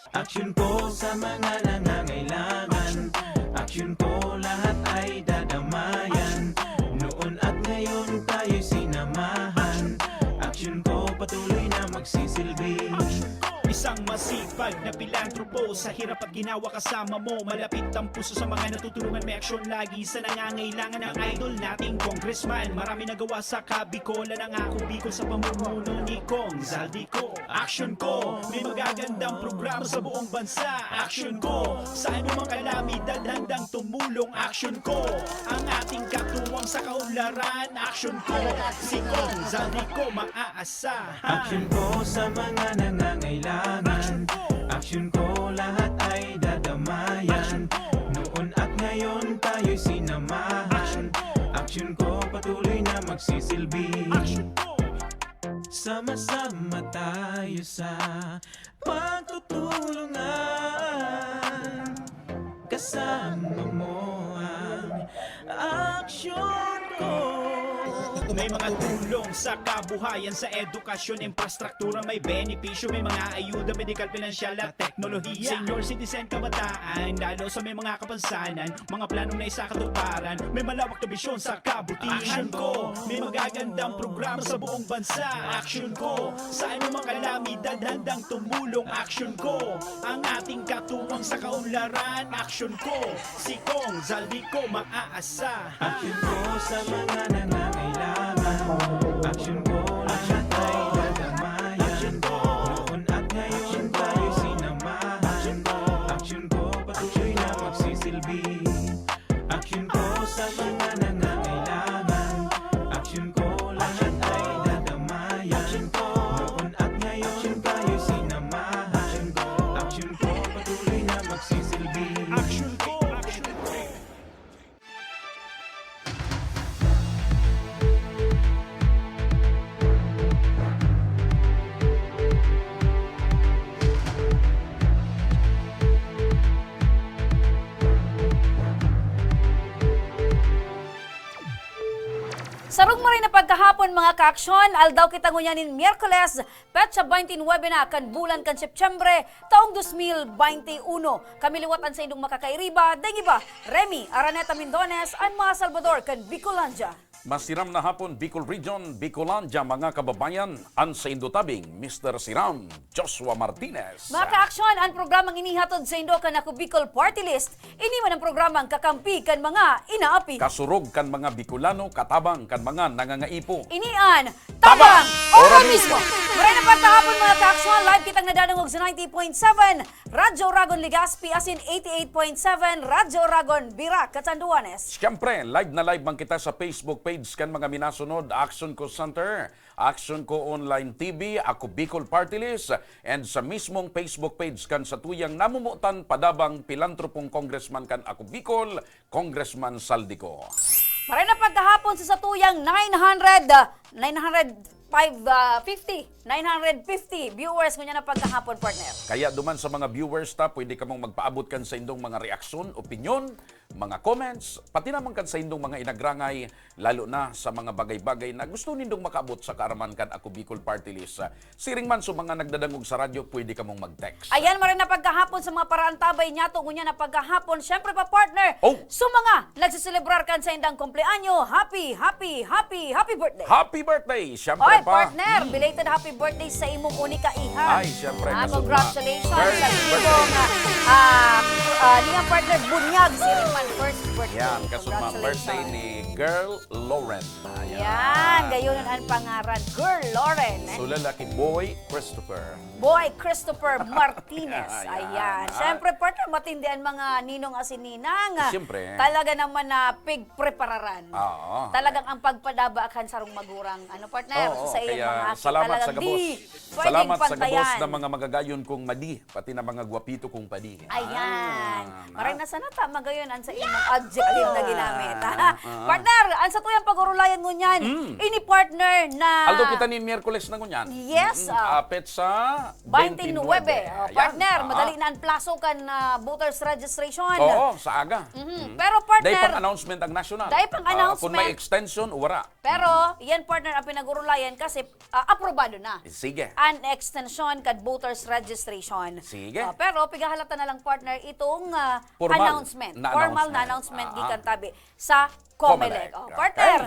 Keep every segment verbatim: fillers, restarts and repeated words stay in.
Aksyon ko sa mga nangangailangan. Aksyon ko, lahat ay dadamayan. Noon at ngayon tayo'y sinamahan. Aksyon ko, patuloy na magsisilbi. Isang masipag na pilantropo, sa hirap at ginawa kasama mo. Malapit ang puso sa mga natutulungan, may aksyon lagi sa nangangailangan. Ang idol nating congressman, marami nagawa sa Kabikolan. Ang Ako Bicol sa pamumuno ni Cong Zaldy Co. Aksyon ko, may magagandang programa sa buong bansa. Aksyon ko, sa anumang kalamidad handang tumulong. Aksyon ko, ang ating katuwang sa kaunlaran. Aksyon ko, si Cong Zaldy Co maaasahan. Aksyon ko sa mga nangangailangan. Aksyon ko, lahat ay dadamayan. Noon at ngayon tayo'y sinamahan. Aksyon ko, patuloy na magsisilbi. Sama-sama tayo sa pagtutulungan. Kasama mo ang aksyon ko. May mga tulong sa kabuhayan, sa edukasyon, infrastruktura, may benepisyo, may mga ayuda, medikal, pinansyal at teknolohiya. Senior citizen, kabataan, lalo sa may mga kapansanan, mga planong naisakatuparan, may malawak na bisyon sa kabutihan. Aksyon ko, may magagandang programa sa buong bansa. Aksyon ko, sa anumang kalamidad handang tumulong. Aksyon ko, ang ating katuwang sa kaunlaran. Aksyon ko, si Cong Zaldy Co maaasahan. Aksyon ko sa mga nangangailangan. Aksyon ko, lahat ay dadamayan. Noon at ngayon tayo sinamahan. Aksyon ko, patuloy na magsisilbi. Aksyon ko sa mga nangangailangan. Aksyon ko, lahat ay dadamayan. Noon at ngayon tayo sinamahan. Aksyon ko, patuloy na magsisilbi. Aksyon ko, aksyon ko. Sarong maray na pagkahapon, mga kaaksyon, aldaw kita ngunyan nin Miyerkules, petsa baynte nuebe na kan bulan kan Setyembre, taong dos mil baynte uno. Kami liwat an saindong makakairiba, daing iba, Remy Araneta Mindones, an mga Salbador kan Bicolandia. Masiram na hapon, Bicol Region, Bicolandia, mga kababayan, an saindo tabing, Mister Siram, Joshua Martinez. Mga kaaksyon, an programang ini hatod saindo kan Ako Bicol Party List. Ini man an programang kakampi kan mga inaapi. Kasurog kan mga Bicolano, katabang kan mga nangangaipo. Ini an Tabang Ora Mismo! Maray na pagkahapon, mga kaaksyon, live kitang nadadangog sa ninety point seven Radyo Oragon Legazpi asin eighty-eight point seven Radyo Oragon Virac, Catanduanes. Siyempre, live na live man kita sa Facebook page kan mga minasunod, Aksyon Ko Center, Aksyon Ko Online T V, Ako Bicol Party List, and sa mismong Facebook page kan satuyang namomotan padabang pilantropong congressman kan Ako Bicol, Congressman Zaldy Co. Maray na pagkahapon sa satuyang nine hundred, ah, nine hundred five, ah, fifty, nine hundred fifty viewers ngunyan na pagkahapon, partner. Kaya duman sa mga viewers ta, pwede kamong magpaabot kan saindong mga reaksyon, opinyon, mga comments, pati naman kan saindong mga inagrangay, lalo na sa mga bagay-bagay na gusto nindong makaabot sa kaaraman kan Ako Bicol Party List. Siring man sa mga nagdadangog sa radyo, pwede kamong mag-text. Ayan, maray na pagkahapon sa mga paraantabay niyato ngunyan na pagkahapon. Siyempre pa, partner, Oh! sa mga nagseselebrar kan saindang kumpleanyo, happy, happy, happy, happy birthday! Happy birthday! Siyempre Oy, pa. partner, Hmm. belated happy birthday sa imong unika iha. Ay, siyempre, Ah, kasudma. congratulations First sa birthday. imong, ah, ah, niya partner, bunyag, siring man, first birthday. Yan, kasudma, Congratulations. birthday ni Girl Lauren. Ayan. Yan, gayon an pangaran. Girl Lauren, eh. So, lalaki, Boy Christopher. Boy Christopher Martinez. Ayan, Ayan. ah. Siyempre, partner, matindi an mga ninong asin ninang. Siyempre. Talaga naman na pigprepararan. Oo. Talagang ang pagpadaba kan sarong magurang, ano, partner, Oo, sa iyang kaya mga aki, salamat talagang sa gabos. di pwedeng Salamat sa gabos pantayan. na mga magagayon kong madi, pati na mga gwapito kong padi. Ayan. Ah, Maray na. na sana tama gayon an sa imong adjective na Ayan. ginamit, ha? Ah. Partner, an satuyang pag-urulayan ngunyan, Mm. ini partner na Aldaw kita nin Miyerkules na ngunyan. Yes, Mm-mm. ah. Ah, petsa, Twenty-nine. Oh, partner, madali na ang plaso kan, ah, voters registration. Oo, sa aga. Mhm. Pero, partner, dai pang announcement ang national. Dai pang announcement. Ah, kung may extension, wara. Pero, yan, partner, ang pinag-urulayan kasi, ah, aprobado na. Sige. An extension kan voters registration. Sige. Ah, pero, pigahalata na lang, partner, itong, ah, announcement. Formal na announcement gikan tabi sa Comelec. Comelec. Oh, partner,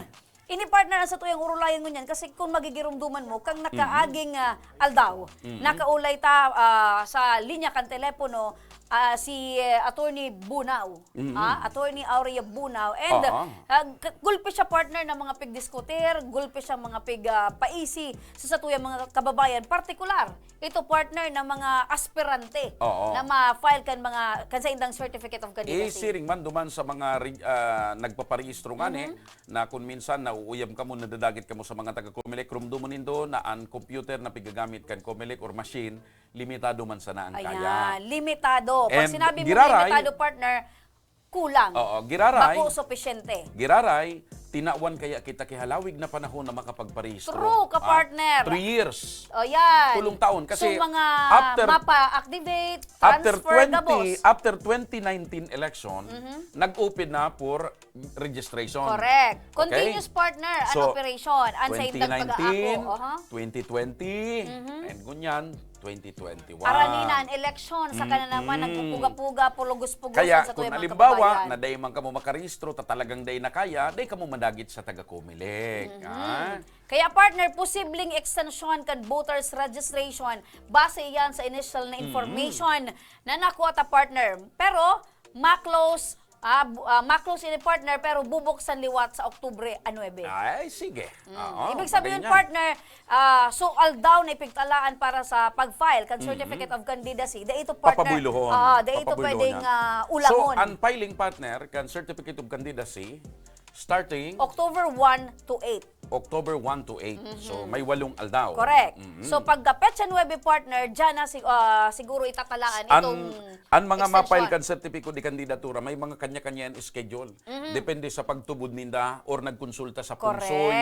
ini, partner, ang satuyang urulayan ngunyan kasi kung magigirumduman mo, kang nakaaging, ah, aldaw, nakaulay ta, ah, sa linya kan telepono, ah, si, eh, Attorney Bunao. Ah, Attorney Aurea Bunao. And, ah, g-, gulpi siya, partner, ng mga pigdiskutir, gulpi siya mga pig, ah, paisi sa satuyang mga kababayan, partikular ito, partner, ng mga aspirante na ma-file kan mga, kan saindang certificate of candidacy. Siring man duman sa mga re-, ah, nagpaparehistro ngani, na kun minsan nauuyab kamo, nadadagit kamo sa mga taga-Comelec, rumdomon nindo na an computer na pigagamit kan Comelec or machine, limitado man sana ang kaya. Ayan, limitado. Pag sinabi mong limitado, partner, kulang. Oo, giraray. Bako supisyente. Giraray, tinawan kaya kita ki halawig na panahon na makapagparehistro. True ka, partner. Three years. O, yan. Tulong taon. Kasi mga mapa-activate, after transfer, gabos. After twenty nineteen election, nag-open na for registration. Correct. Okay? Continuous, partner, an operation. An sa indang pag-aako. Aha. Twenty twenty, and ngunyan, twenty twenty-one. Arani na an eleksyon, saka na naman nagpupuga-puga, pulugos-pugos sa tuyang mga kababayan. Kaya kung halimbawa na dai man kamo makarehistro, ta talagang dai na kaya, dai kamo madagit sa taga-Comelec, ha? Kaya, partner, posibleng extension kan voters registration base yan sa initial na information na nakuha ta, partner. Pero, ma-close, ah, bu-, ah, ma-close ini, partner, pero bubuksan liwat sa Oktubre a nuebe. Ay, sige. Mm. Oo, ibig sabihin, partner, ah, so aldaw na ipigtalaan para sa pag-file kan Certificate of Candidacy. Dai ito, partner. Papabuylohon. Ah, dai ito pwedeng, ah, ulahon. So, an filing, partner, kan Certificate of Candidacy, starting October one to eight. October one to eight. So, may walong aldaw. Correct. So, pagka petsa nuebe, partner, diyan na si-, ah, siguro itatalaan itong extension. An mga ma-file kan sertipiko de kandidatura, may mga kanya-kanya yan schedule. Depende sa pagtubod ninda or nagkonsulta sa pungsoy,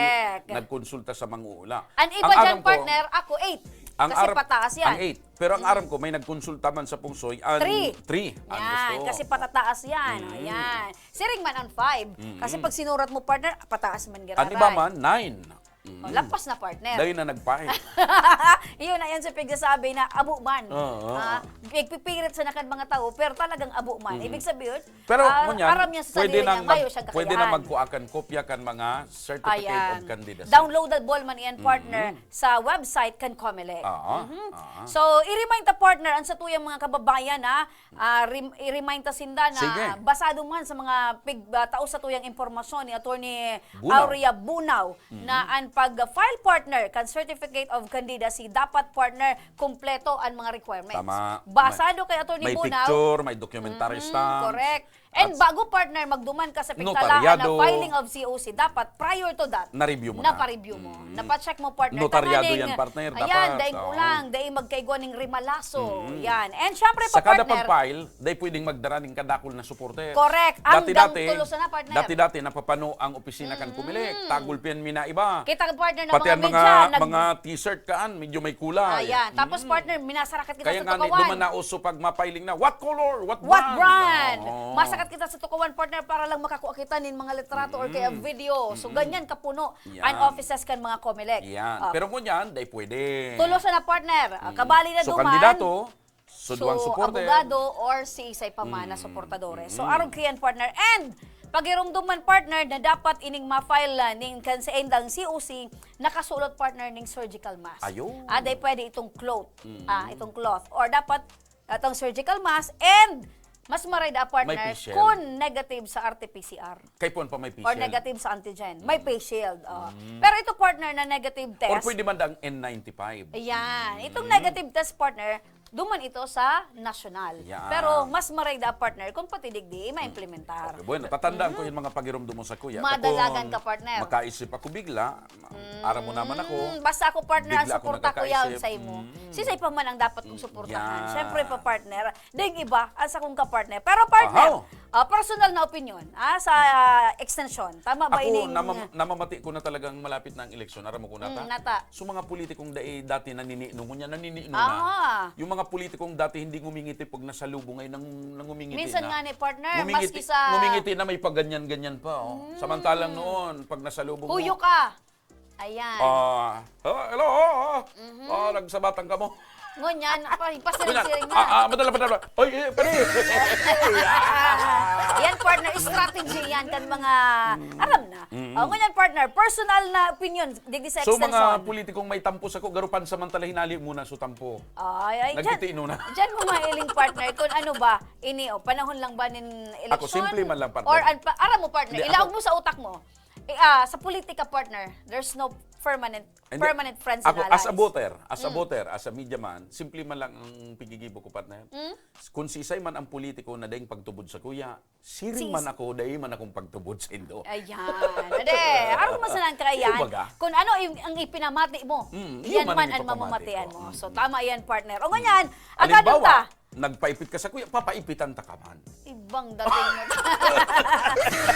nagkonsulta sa manguhula. An iba diyan, partner, ako, eight. Kasi pataas yan. Ang aram ko, ang eight. Pero ang aram ko, may nagkonsulta man sa pungsoy, an three. Three. Yan, kasi patataas yan. Ayan. Siring man an five. Kasi pag sinurat mo, partner, pataas man giraray. An iba man, nine. O, lampas na, partner. Dai na nag-file. Iyon na yan sa pigsasabi na abo man. Oo. Ah, nagpipirit sa nakan mga tao, pero talagang abo man. Ibig sabihin, pero ah, ngunyan, aram niya sa sarili niya, mayo siyang kakayahan. Pwede na magkuha kan kopya kan mga certificate of candidacy. Downloadable man iyan, partner, sa website kan Comelec. Oo. So, i-remind ta, partner, an satuyang mga kababayan, ha, ah, rem-, i-remind ta sinda na basado man sa mga pig-, ah, tao sa tuyang impormasyon ni Attorney Aurea Bunao na an pag-file, partner, kan Certificate of Candidacy, dapat, partner, kompleto an mga requirements. Tama. Basado kay Attorney Bunao. May picture, may documentary stamps. Correct. And bago, partner, magduman ka sa pigtalaan na filing of C O C, dapat prior to that, na-review mo na. Napa-review mo. Napa-check mo, partner. Notaryado yan, partner. Ayan, daing kulang, daing magkaigwa ning rimalaso. Yan. And syempre, partner, sa kada pag-file, dai pwedeng magdara ning kadakul na supporters. Correct. Ang dangtulo sana, partner. Dati-dati, napapano ang opisina kan Comelec. Tagulpian mi na iba. Kita, partner, ng mga media, mga t-shirt kaan, medyo may kulay. Ayan. Tapos, partner, minasarakat kita sa tukawan. Kaya nga, duman na uso pag mapiling na, what color? What brand? Masarakat kita sa tukawan, partner, para lang makakua kita nin mga litrato or kaya video. So, ganyan kapuno an offices kan mga Comelec. Yan. Pero ngunyan, dai pwede. Tulo sana, partner. Kabali na duman. So, kandidato, so, duwang supporter, abogado or siisay pa man na suportadores. So, arog kaiyan, partner. And, pagirumdom man, partner, na dapat ining ma-file, ah, ning kan sa indang C O C, nakasulot, partner, ning surgical mask. Ayun. Ah, dai pwede itong cloth. Ah, itong cloth. Or dapat, itong surgical mask and mas maray da, partner, kun negative sa R T P C R. Kaipuhan pa may face shield. Or negative sa antigen. May face shield, oh. Pero ito, partner, na negative test. Or pwede man dang N ninety-five. Ayan. Itong negative test, partner, duman ito sa nasyonal. Yan. Pero mas maray da, partner, kung pati digdi, ma-implementar. Okay, bueno, tatandaan ko yung mga pagirumdom mo sa kuya. Madalagan ka, partner. Makaisip ako bigla, aram mo naman ako. Mm, basta ako, partner, ang suporta ko yan sa imo. Sisay pa man ang dapat kong suportahan. Yan. Siyempre pa, partner, ding iba, ang sakong ka-partner. Pero, partner, Ah, personal na opinion, ah, sa, ah, extension. Tama ba Ako, ining namam- namamati ko na talagang malapit na ang eleksyon. Aram mo ko na Mm, ta? nata. So, mga politikong dai dati naniniino, ngunyan naniniino na. Aha. Yung mga politikong dati hindi ngumingiti pag nasalubong, ngayon nang, nangumingiti Minsan na. nga ni partner, Ngumingiti, maski sa ngumingiti na may paganyan-ganyan pa, oh. Mm. Samantalang noon, pag nasalubong mo, Huyo ka! Ayan. Ah, oh, hello, oh, oh. Mhm. Ah, nagsabatang ka mo. Ngunyan, pa, pasiring-siring na. Ah, ah, madala, madala. Oy, eh, pare. Yan, partner, strategy yan kan mga, aram na. Mm. Oh, ngunyan, partner, personal na opinion, digdi sa So, mga extension. politikong may tampo sa ko, garo pansamantala, hinali muna so tampo. Ay, ay, dyan, Nagtitiino na. dyan mo mailing, partner, kung ano ba, ini, oh, panahon lang ba nin Ako, eleksyon? simple man lang, partner. Or, an, pa, aram mo, partner, Hindi, ilaog ako mo sa utak mo. Eh, ah, sa politika, partner, there's no permanent Hindi. permanent friends Ako, and allies. as a voter, as a Mm. voter, as a media man, simple man lang ang pigigibo ko, partner. Mm. Kung sisay man ang politiko na daing pagtubod sa kuya, siring Sis- man ako, dai man akong pagtubod sa indo. Ayan. Ade, arog man sana ang kaya yan. Kumbaga. Kung ano yung, ang ipinamati mo, Mm, yan yun man man ang ang ipapamati mamamatian ko. mo. So, Mm. tama yan, partner. O, Mm. ngunyan, Halimbawa, agadon ta. nagpaipit ka sa kuya, papaipitan ta ka man. Ibang dating mo.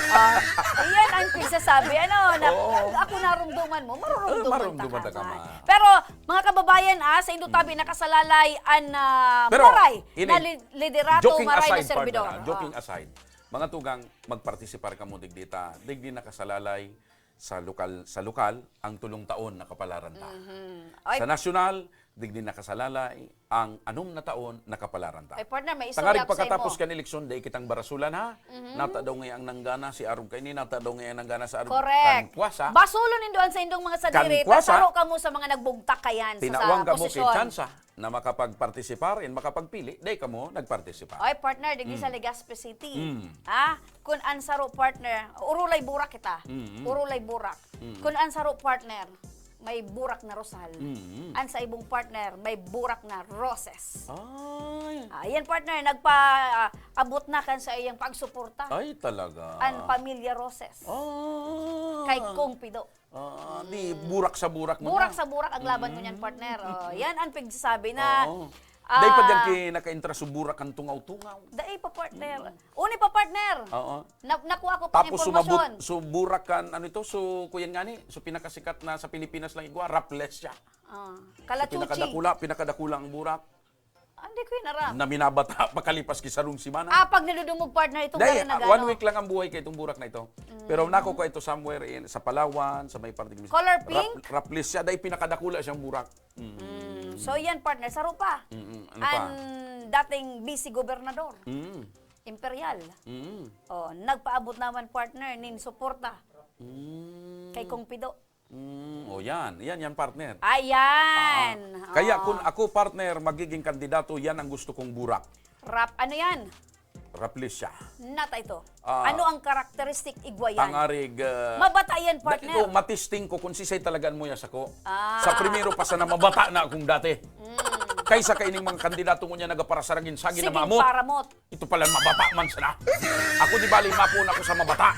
Ah, iyan ang pagsasabi. Ano, na, Oo. nag-, ako narumduman mo, marurumduman Eh, marurumduman ta ka ta ka man. man. Pero, mga kababayan, ah, sa Indo Tabi, Mm. nakasalalay an, ah, Pero, maray ini, na li-, liderato, joking maray na aside, partner, serbidor. ah, joking Ah. aside. Mga tugang, magpartisipar kamo digdi ta. Digdi nakasalalay sa lokal, sa lokal, ang tulong taon nakapalaran ta. Mhm. Ay. Sa nasyonal, digdi nakasalalay, ang anom na taon nakapalaran ta. Ay, partner, may Tangarig istorya ako sa pakatapos imo. kan eleksyon, dai kitang barasulan, ha? Mhm. Nata daw ngaya ang nanggana, si arog kaini, nata daw ngaya ang nanggana sa arog Correct. kan puwasa. Basulon nindo an saindong mga sadiri, Kan puwasa. pasaro kamo sa mga nagbugtak kayan sa, sa Tinawag kamo kay posisyon. tsansa na makapagpartisipar and makapagpili, dai kamo nagpartisipar. Ay, partner, digdi sa Mm. Legazpi City. Mm. Ha? Kun an saro, partner, urulay burak kita. Mm. Urulay burak. Mm. Kun an saro, partner, may burak na rosal. Mm. An sa ibong partner, may burak na roses. Ay. Ah, yan, partner, nagpa-, ah, abot na kan sa iyang pagsuporta. Ay, talaga. An Pamilya Roses. Ah. Kay Kong Pido. Ah, di, Mm. burak sa burak mo Burak na. sa burak ang laban mo niyan, Mm. partner. Oh, yan ang pigsasabi na, Oo. Dai pa diyan ah, ki-, nakaentra sa burak ang tungaw-tungaw. Dai pa, partner. Mm. Uni pa, partner. Oo. Na-, nakuha ko pang Tapos sumabot, impormasyon. so burak kan, ano ito, so kuyan ngani, so pinakasikat na sa Pilipinas lang igwa, Rafflesia. Ah, So kalachuchi. pinakadakula, pinakadakula ang burak. Ah, hindi ko yun aram. Na minabata, pakalipas ki sarong semana. Ah, pag nadudungog, partner, itong Dai, dara na ah, one gano. week lang ang buhay kay itong burak na ito. Mm. Pero nako ko ito somewhere in, sa Palawan, sa may parte Color Rap-, pink? Rafflesia, dai pinakadakula siyang burak. Mm. Mm. So, yan, partner, saro pa. Mm, ano pa? Ang dating vice gobernador, Mm. Imperial. Mm. Oh, nagpaabot naman, partner, nin suporta Mm. kay Kong Pido. Mm, o yan. Yan, yan, partner. Ayan. Ah. Kaya Oh. kung ako, partner, magiging kandidato, yan ang gusto kong burak. Rap, ano yan? Rafflesia. Nata ito. Ah. Ano ang karakteristik igwa yan? Tangarig, ah, Mabata yan, dati partner. ko, matisting ko kung sisay talagaan mo yan sako. Ah. Sa primero pa sana mabata na akong dati. Mm. Kaysa kaining mga kandidato mo niya nagaparasaragin-sagin na Sige, mamot. paramot. Ito pala, mabata man sana. Ako, di bali, mapuon ako sa mabata.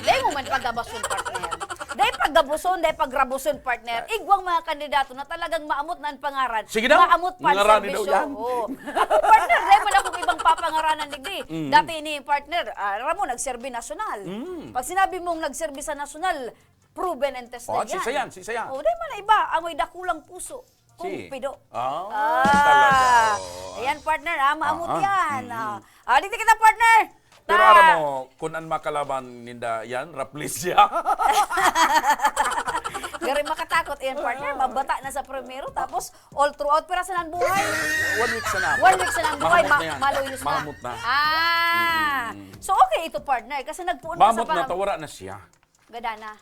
Dai mo man pagabason, partner. Dai pagabuson, dai pagrabuson, partner. Igwang mga kandidato na talagang maamot na ang pangaran. Sige daw, Maamot pa ang ngarani daw serbisyo. yan. Oo. Ako, partner, dai man akong ibang papangaranan, digdi. Mm. Dati ini, partner, ah, aram mo, nagserbi nasyonal. Mm. Pag sinabi mong nagserbi sa nasyonal, proven and tested Oh, yan. sisa yan, sisa yan. Oh, dai man na iba, ang may dakulang puso. Kumpido. Ah, Ah. talaga. Oh. Ayan, partner, ah, maamot Ah, ah. yan. Mm. Ah. Ah, dito kita, partner. Pero Ta- aram mo, kung ang makalaban ninda yan, Rafflesia. Gari makatakot yan, partner. Ah. Mabata na sa primero, tapos all throughout, pero saan ang buhay? One week sana. One week sana ang buhay, Mahamot ma-, na yan. maluyos na. Mahamot na. Ah. Mm. So, okay ito, partner, kasi nagpuon ka sa Mahamot na, pangam- tawara na siya. Gada na.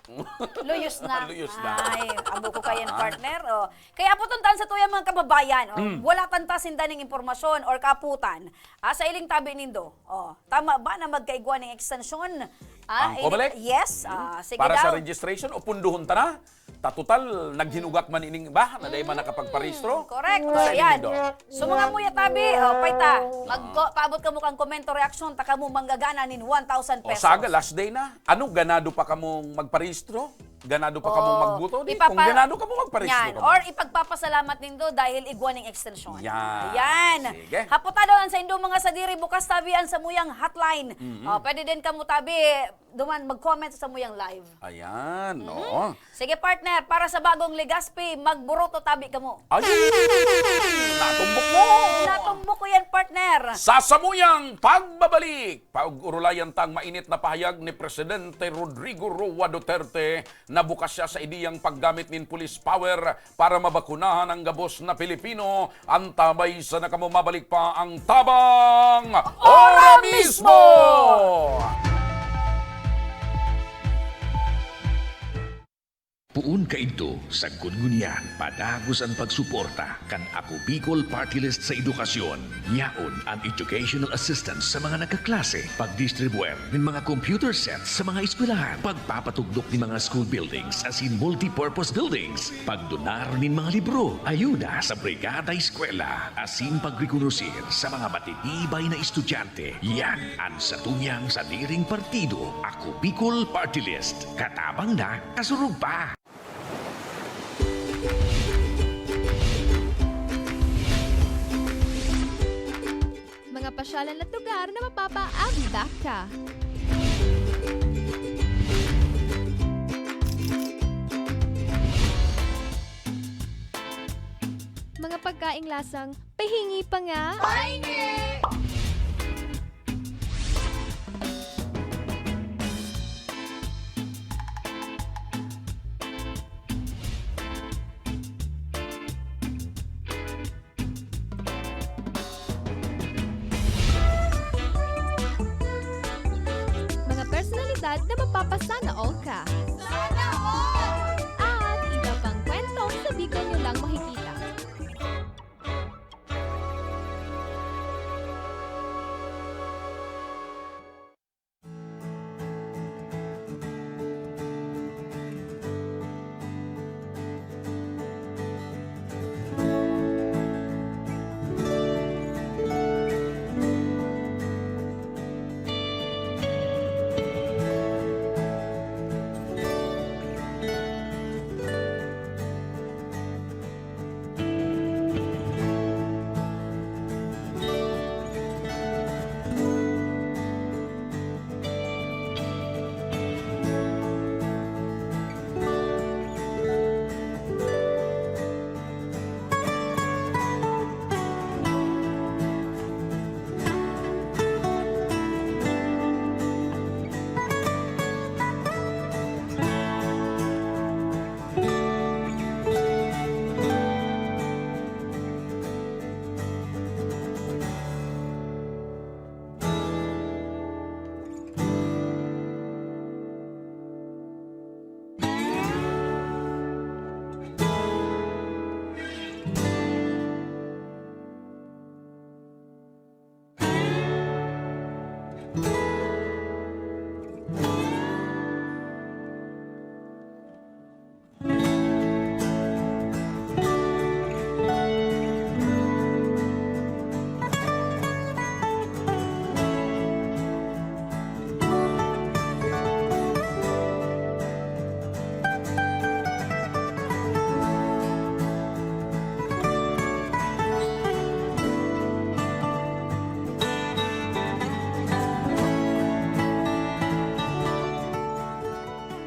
Luyos na. Luyos na. Ay, abo ko kayan, Ah. partner. Oh. Kaya apoton tan sa tuyang mga kababayan, oh, Mm. wala tan ta sinda ning impormasyon or kaaputan. Ah, sa iling tabi nindo, oh, tama ba na magkaigwa ning ekstensyon? Ah, Ang ini-, Comelec? yes, Mm. ah, sige Para sa daw. registration o punduhon ta na? Ta total, naghinugak man ining iba na dai man Mm, nakapagparehistro? correct. Sa Oh, iling yan. nindo. So, mga muya tabi, oh, pay ta. Mag-, Ah. paabot kamo kang komento, reaksyon, ta kamo manggagana nin one thousand O, pesos. saga, last day na. Ano, ganado pa kamong magparehistro? ganado pa kamo magboto, di, kung ganado kamo, magparesto kamo. Or ipagpapasalamat nindo dahil igwa ning extension. Yan. Ayan. Sige. Hapot ta daw an saindong mga sadiri, bukas tabi an samuyang hotline. Mm-mm. Oh, pwede din kamo tabi, duman mag-comment sa samuyang live. Ayan, oo. Sige, partner, para sa bagong Legazpi, magboroto tabi kamo. Ay! Natumbok mo! Natumbok ko yan, partner. Sa samuyang pagbabalik, pag-urulayan tang mainit na pahayag ni Presidente Rodrigo Roa Duterte na bukas siya sa ideyang paggamit nin police power para mabakunahan ang gabos na Pilipino. Antabay sana kamo, mabalik pa ang Tabang Ora Mismo! Poon kaidto, sagkod ngunyan, padagos an pagsuporta kan Ako Bicol Party List sa edukasyon. Yaon an educational assistance sa mga nagkaklase, pagdistribuer nin mga computer sets sa mga eskwelahan, pagpapatugdok nin mga school buildings asin multipurpose buildings, pagdonar nin mga libro, ayuda sa Brigada Eskwela, asin pagrekonosir sa mga matitibay na estudyante. Yan an satuyang sadiring partido, Ako Bicol Party List. Katabang na, kasurog pa! Mga pasyalan at lugar na mapapaabot ka. Mga pagkaing lasang pahingi pa nga. Pahingi! Mga personalidad na mapapasana all ka. Sana all! At iba pang kwentong sa Bicol nyo lang makikita.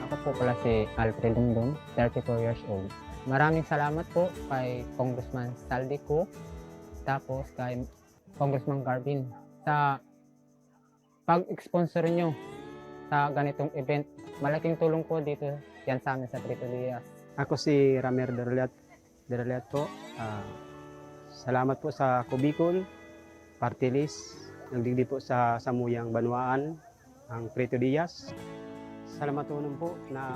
Ako po pala si Alfred Dongdong, thirty-four years old. Maraming salamat po kay Congressman Saldi Co, tapos kay Congressman Garvin sa pag-sponsor nyo sa ganitong event. Malaking tulong po dito yan sa amin sa Prito Diaz. Ako si Ramer Derliat, Derliat po. Ah, salamat po sa Ako Bicol Party List. Nagdigdi po sa samuyang banwaan ang Prito Diaz. Salamatonon po na,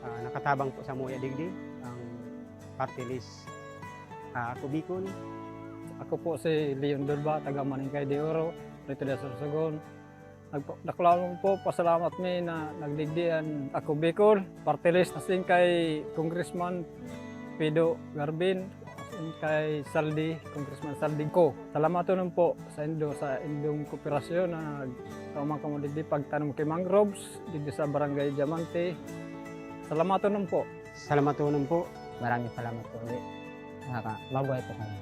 ah, nakatabang po samuya digdi ang Party List, ah, Ako Bicol. Ako po si Leon Durba, taga Maningkay de Oro, Prito Diaz, Sorsogon. Nagpa-, dakula man po pasalamat mi na nagdigdi an Ako Bicol Party List, asin kay Congressman Pido Garvin, asin kay Saldi, Congressman Saldi Co. Salamatonon po saindo sa indong kooperasyon na nagtao man kamo digdi pagtanom ki mangroves digdi sa Barangay Diamante. Salamatan po. Salamatan po. Maraming salamat po ulit. Nakaka-, mabuhay po kayo.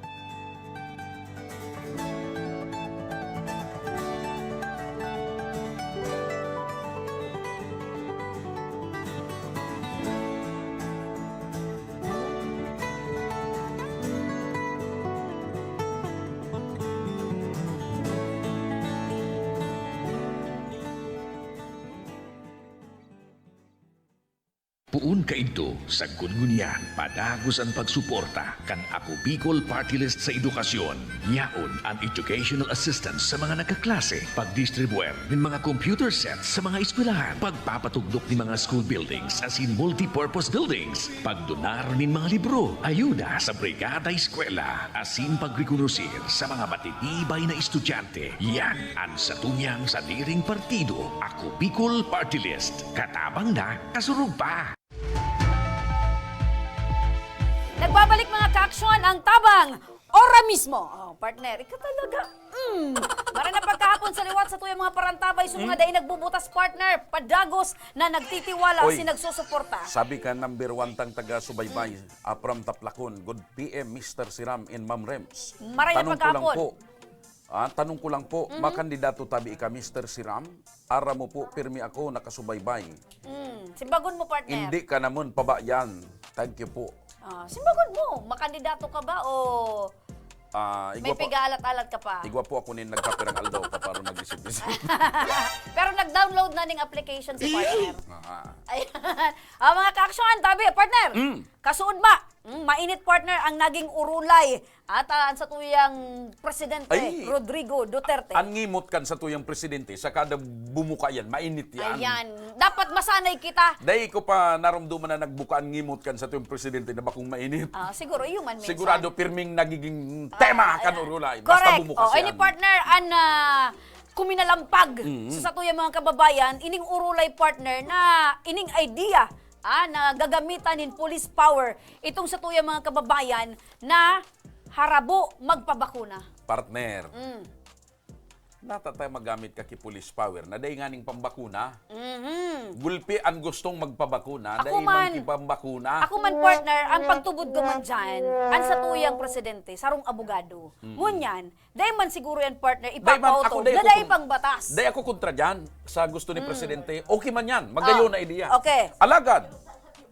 Poon kaidto, sagkod ngunyan, padagos an pagsuporta kan Ako Bicol Party List sa edukasyon. Yaon an educational assistance sa mga nagkaklase, pagdistribuer nin mga computer sets sa mga eskwelahan, pagpapatugdok nin mga school buildings asin multipurpose buildings, pagdonar nin mga libro, ayuda sa Brigada Eskwela, asin pagrekonosir sa mga matitibay na estudyante. Yan an satuyang sadiring partido, Ako Bicol Party List. Katabang na, kasurog pa! Nagbabalik, mga kaaksyon, ang Tabang, ora mismo. Oh, partner, ikaw talaga. Mm. Maray na pagkahapon sa liwat sa tuyang mga parantabay, sa mga dai nagbubutas, partner, padagos na nagtitiwala, Oy, si nagsusuporta. Sabi ka, number one tang taga-subaybay, Apram Taplakon, good P M, Mister Siram, and Ma'am Rems. Maray na pagkahapon. Tanong ko lang po, Ah, tanong ko lang po, makandidato tabi ika, Mister Siram? Aram mo po, pirmi ako nakasubaybay. Mm, simbagon mo, partner. Hindi ka naman paba yan. Thank you po. Ah, simbagon mo, makandidato ka ba o Ah, may igwa po, piga-alat-alat ka pa? Igwa po ako nin nagkapirang aldaw pa para mag-isip-isip. Pero nag-download na ning application si partner. Ah. Ayan. Ah, mga kaaksyon, tabi, partner. Mm. Kasuod ba? Mm, mainit, partner, ang naging urulay at, ah, ang satuyang presidente, Ay, Rodrigo Duterte. An ngimot kan satuyang presidente, saka da bumuka yan, mainit yan. Ayan. Dapat masanay kita. Dai ko pa narumduman na nagbuka an ngimot kan satuyang presidente na bakong mainit. Ah, siguro, human minsan. Sigurado, pirming nagiging tema kan urulay. Basta bumuka siya. Correct. Oh, ini partner, an, ah, kuminalampag sa satuyang mga kababayan, ining urulay, partner, na ining idea, ah, na gagamitan nin police power itong satuyang mga kababayan na harabo magpabakuna. Partner, Mm. nata tayo magamit ka ki police power na dai nganing pambakuna. Mhm. Gulpi an gustong magpabakuna, Ako dai man man, ki pambakuna. Ako man, partner, ang pagtubod ko man dyan, ang satuyang presidente, sarong abogado. Mm. Ngunyan, dai man siguro yan, partner, Dai man, ako ipapauto dai na ko dai tum-, pang batas. Dai ako kontra dyan sa gusto ni Mm. presidente. Okay man yan. Magayon Ah, na ideya. okay. Alagad,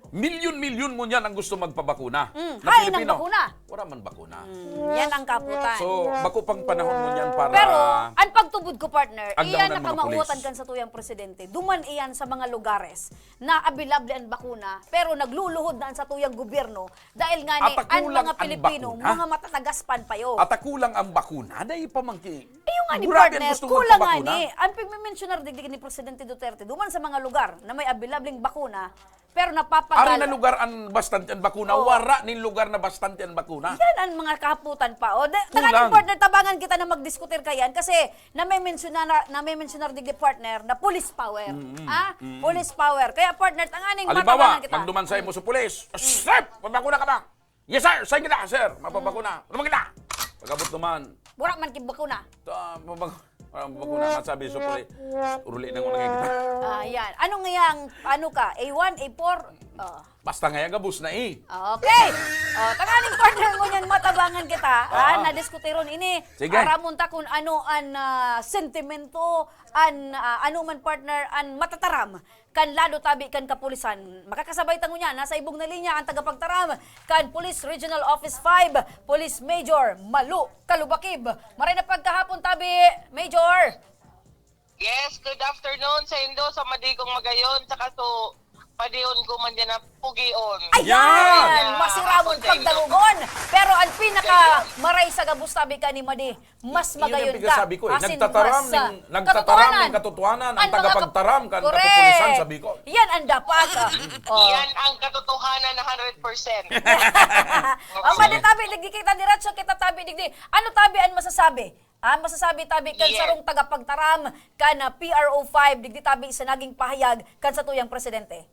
milyon-milyon ngunyan ang gusto magpabakuna Mm, na hain ang Pilipino. bakuna? Wala man bakuna. Mm, yan ang kaputan. So, bako pang panahon ngunyan para Pero, ang pagtubod ko, partner, agdahon iyan ang mga nakamautan pulis. kan satuyang presidente. Duman iyan sa mga lugares na abilable an bakuna, pero nagluluhod na an satuyang gobyerno dahil nga ni At ang kulang mga ang Pilipino, bakuna. mga matatagas pan payo. At ang kulang ang bakuna, dai pa man ki-, Ayun nga ni grabe ang partner, gustong kulang nga magpabakuna. ni. Ang pagmimensyonar digdi ni Presidente Duterte, duman sa mga lugar na may abilableng bakuna, pero napapagala- Ari na lugar ang bastante ang bakuna, Oo. wara nin lugar na bastante ang bakuna. Yan ang mga kahaputan pa. O, da- Kulang. tanganing partner, tabangan kita na magdiskutir kayan kasi Namemensyonar na, namemensyonar digdi, partner, na police power. Mm, mm, Ah, mm, mm. police power. Kaya, partner, tanganing Halimbawa, matabangan kita. magduman sa imo sa pulis. Mm. "Sir, mabakuna ka ba?" "Yes, sir. Saan kita, sir? Mapabakuna." Mm. "Naman kita?" Pag-abot naman. Wala man kibakuna. Ta-, mabak-, ah, bakuna. Masabi sa pulis. Uruli na muna kita. Ah, yan. Ano nga yang, ano ka? A one, A four? Oh. Basta ngaya gabos na eh. Okay. O, tanganing partner ngunyan matabangan kita, ha, Ah. na diskutiron ini. Sige. Aramon ta kun ano an, ah, sentimento, an, ah, ano man partner, an matataram kan lado tabi kan kapulisan. Makakasabay ta ngunyan, nasa ibong na linya an tagapagtaram kan Police Regional Office five, Police Major Malu Kalubakib. Maray na pagkahapon tabi, Major. Yes, good afternoon sa indo, sa madi kong magayon, saka so, padihon ko man dyan na pugion. Ayan! Yan! Masiramon Ako sa indo. pagdangogon. Pero ang pinaka Sa indo. maray sa gabos, sabi ka ni Madi, mas Yun ang magayon ka. pinasabi ko eh. As in, Nagtataram mas, ah, ng, nagtataram ng katotohanan. katotohanan ang Ang mga kap-, tagapagtaram kan correct. katopulisan, sabi ko. Yan ang dapat, ah. Oh. Yan ang katotohanan na hundred percent. Ang Madi, tabi, digdi kita, diretso kita, tabi, digdi. Ano, tabi, ang masasabi? Ah, masasabi tabi kan Yes. sarong tagapagtaram kan, ah, P R O five, digdi tabi sa naging pahayag kan satuyang presidente?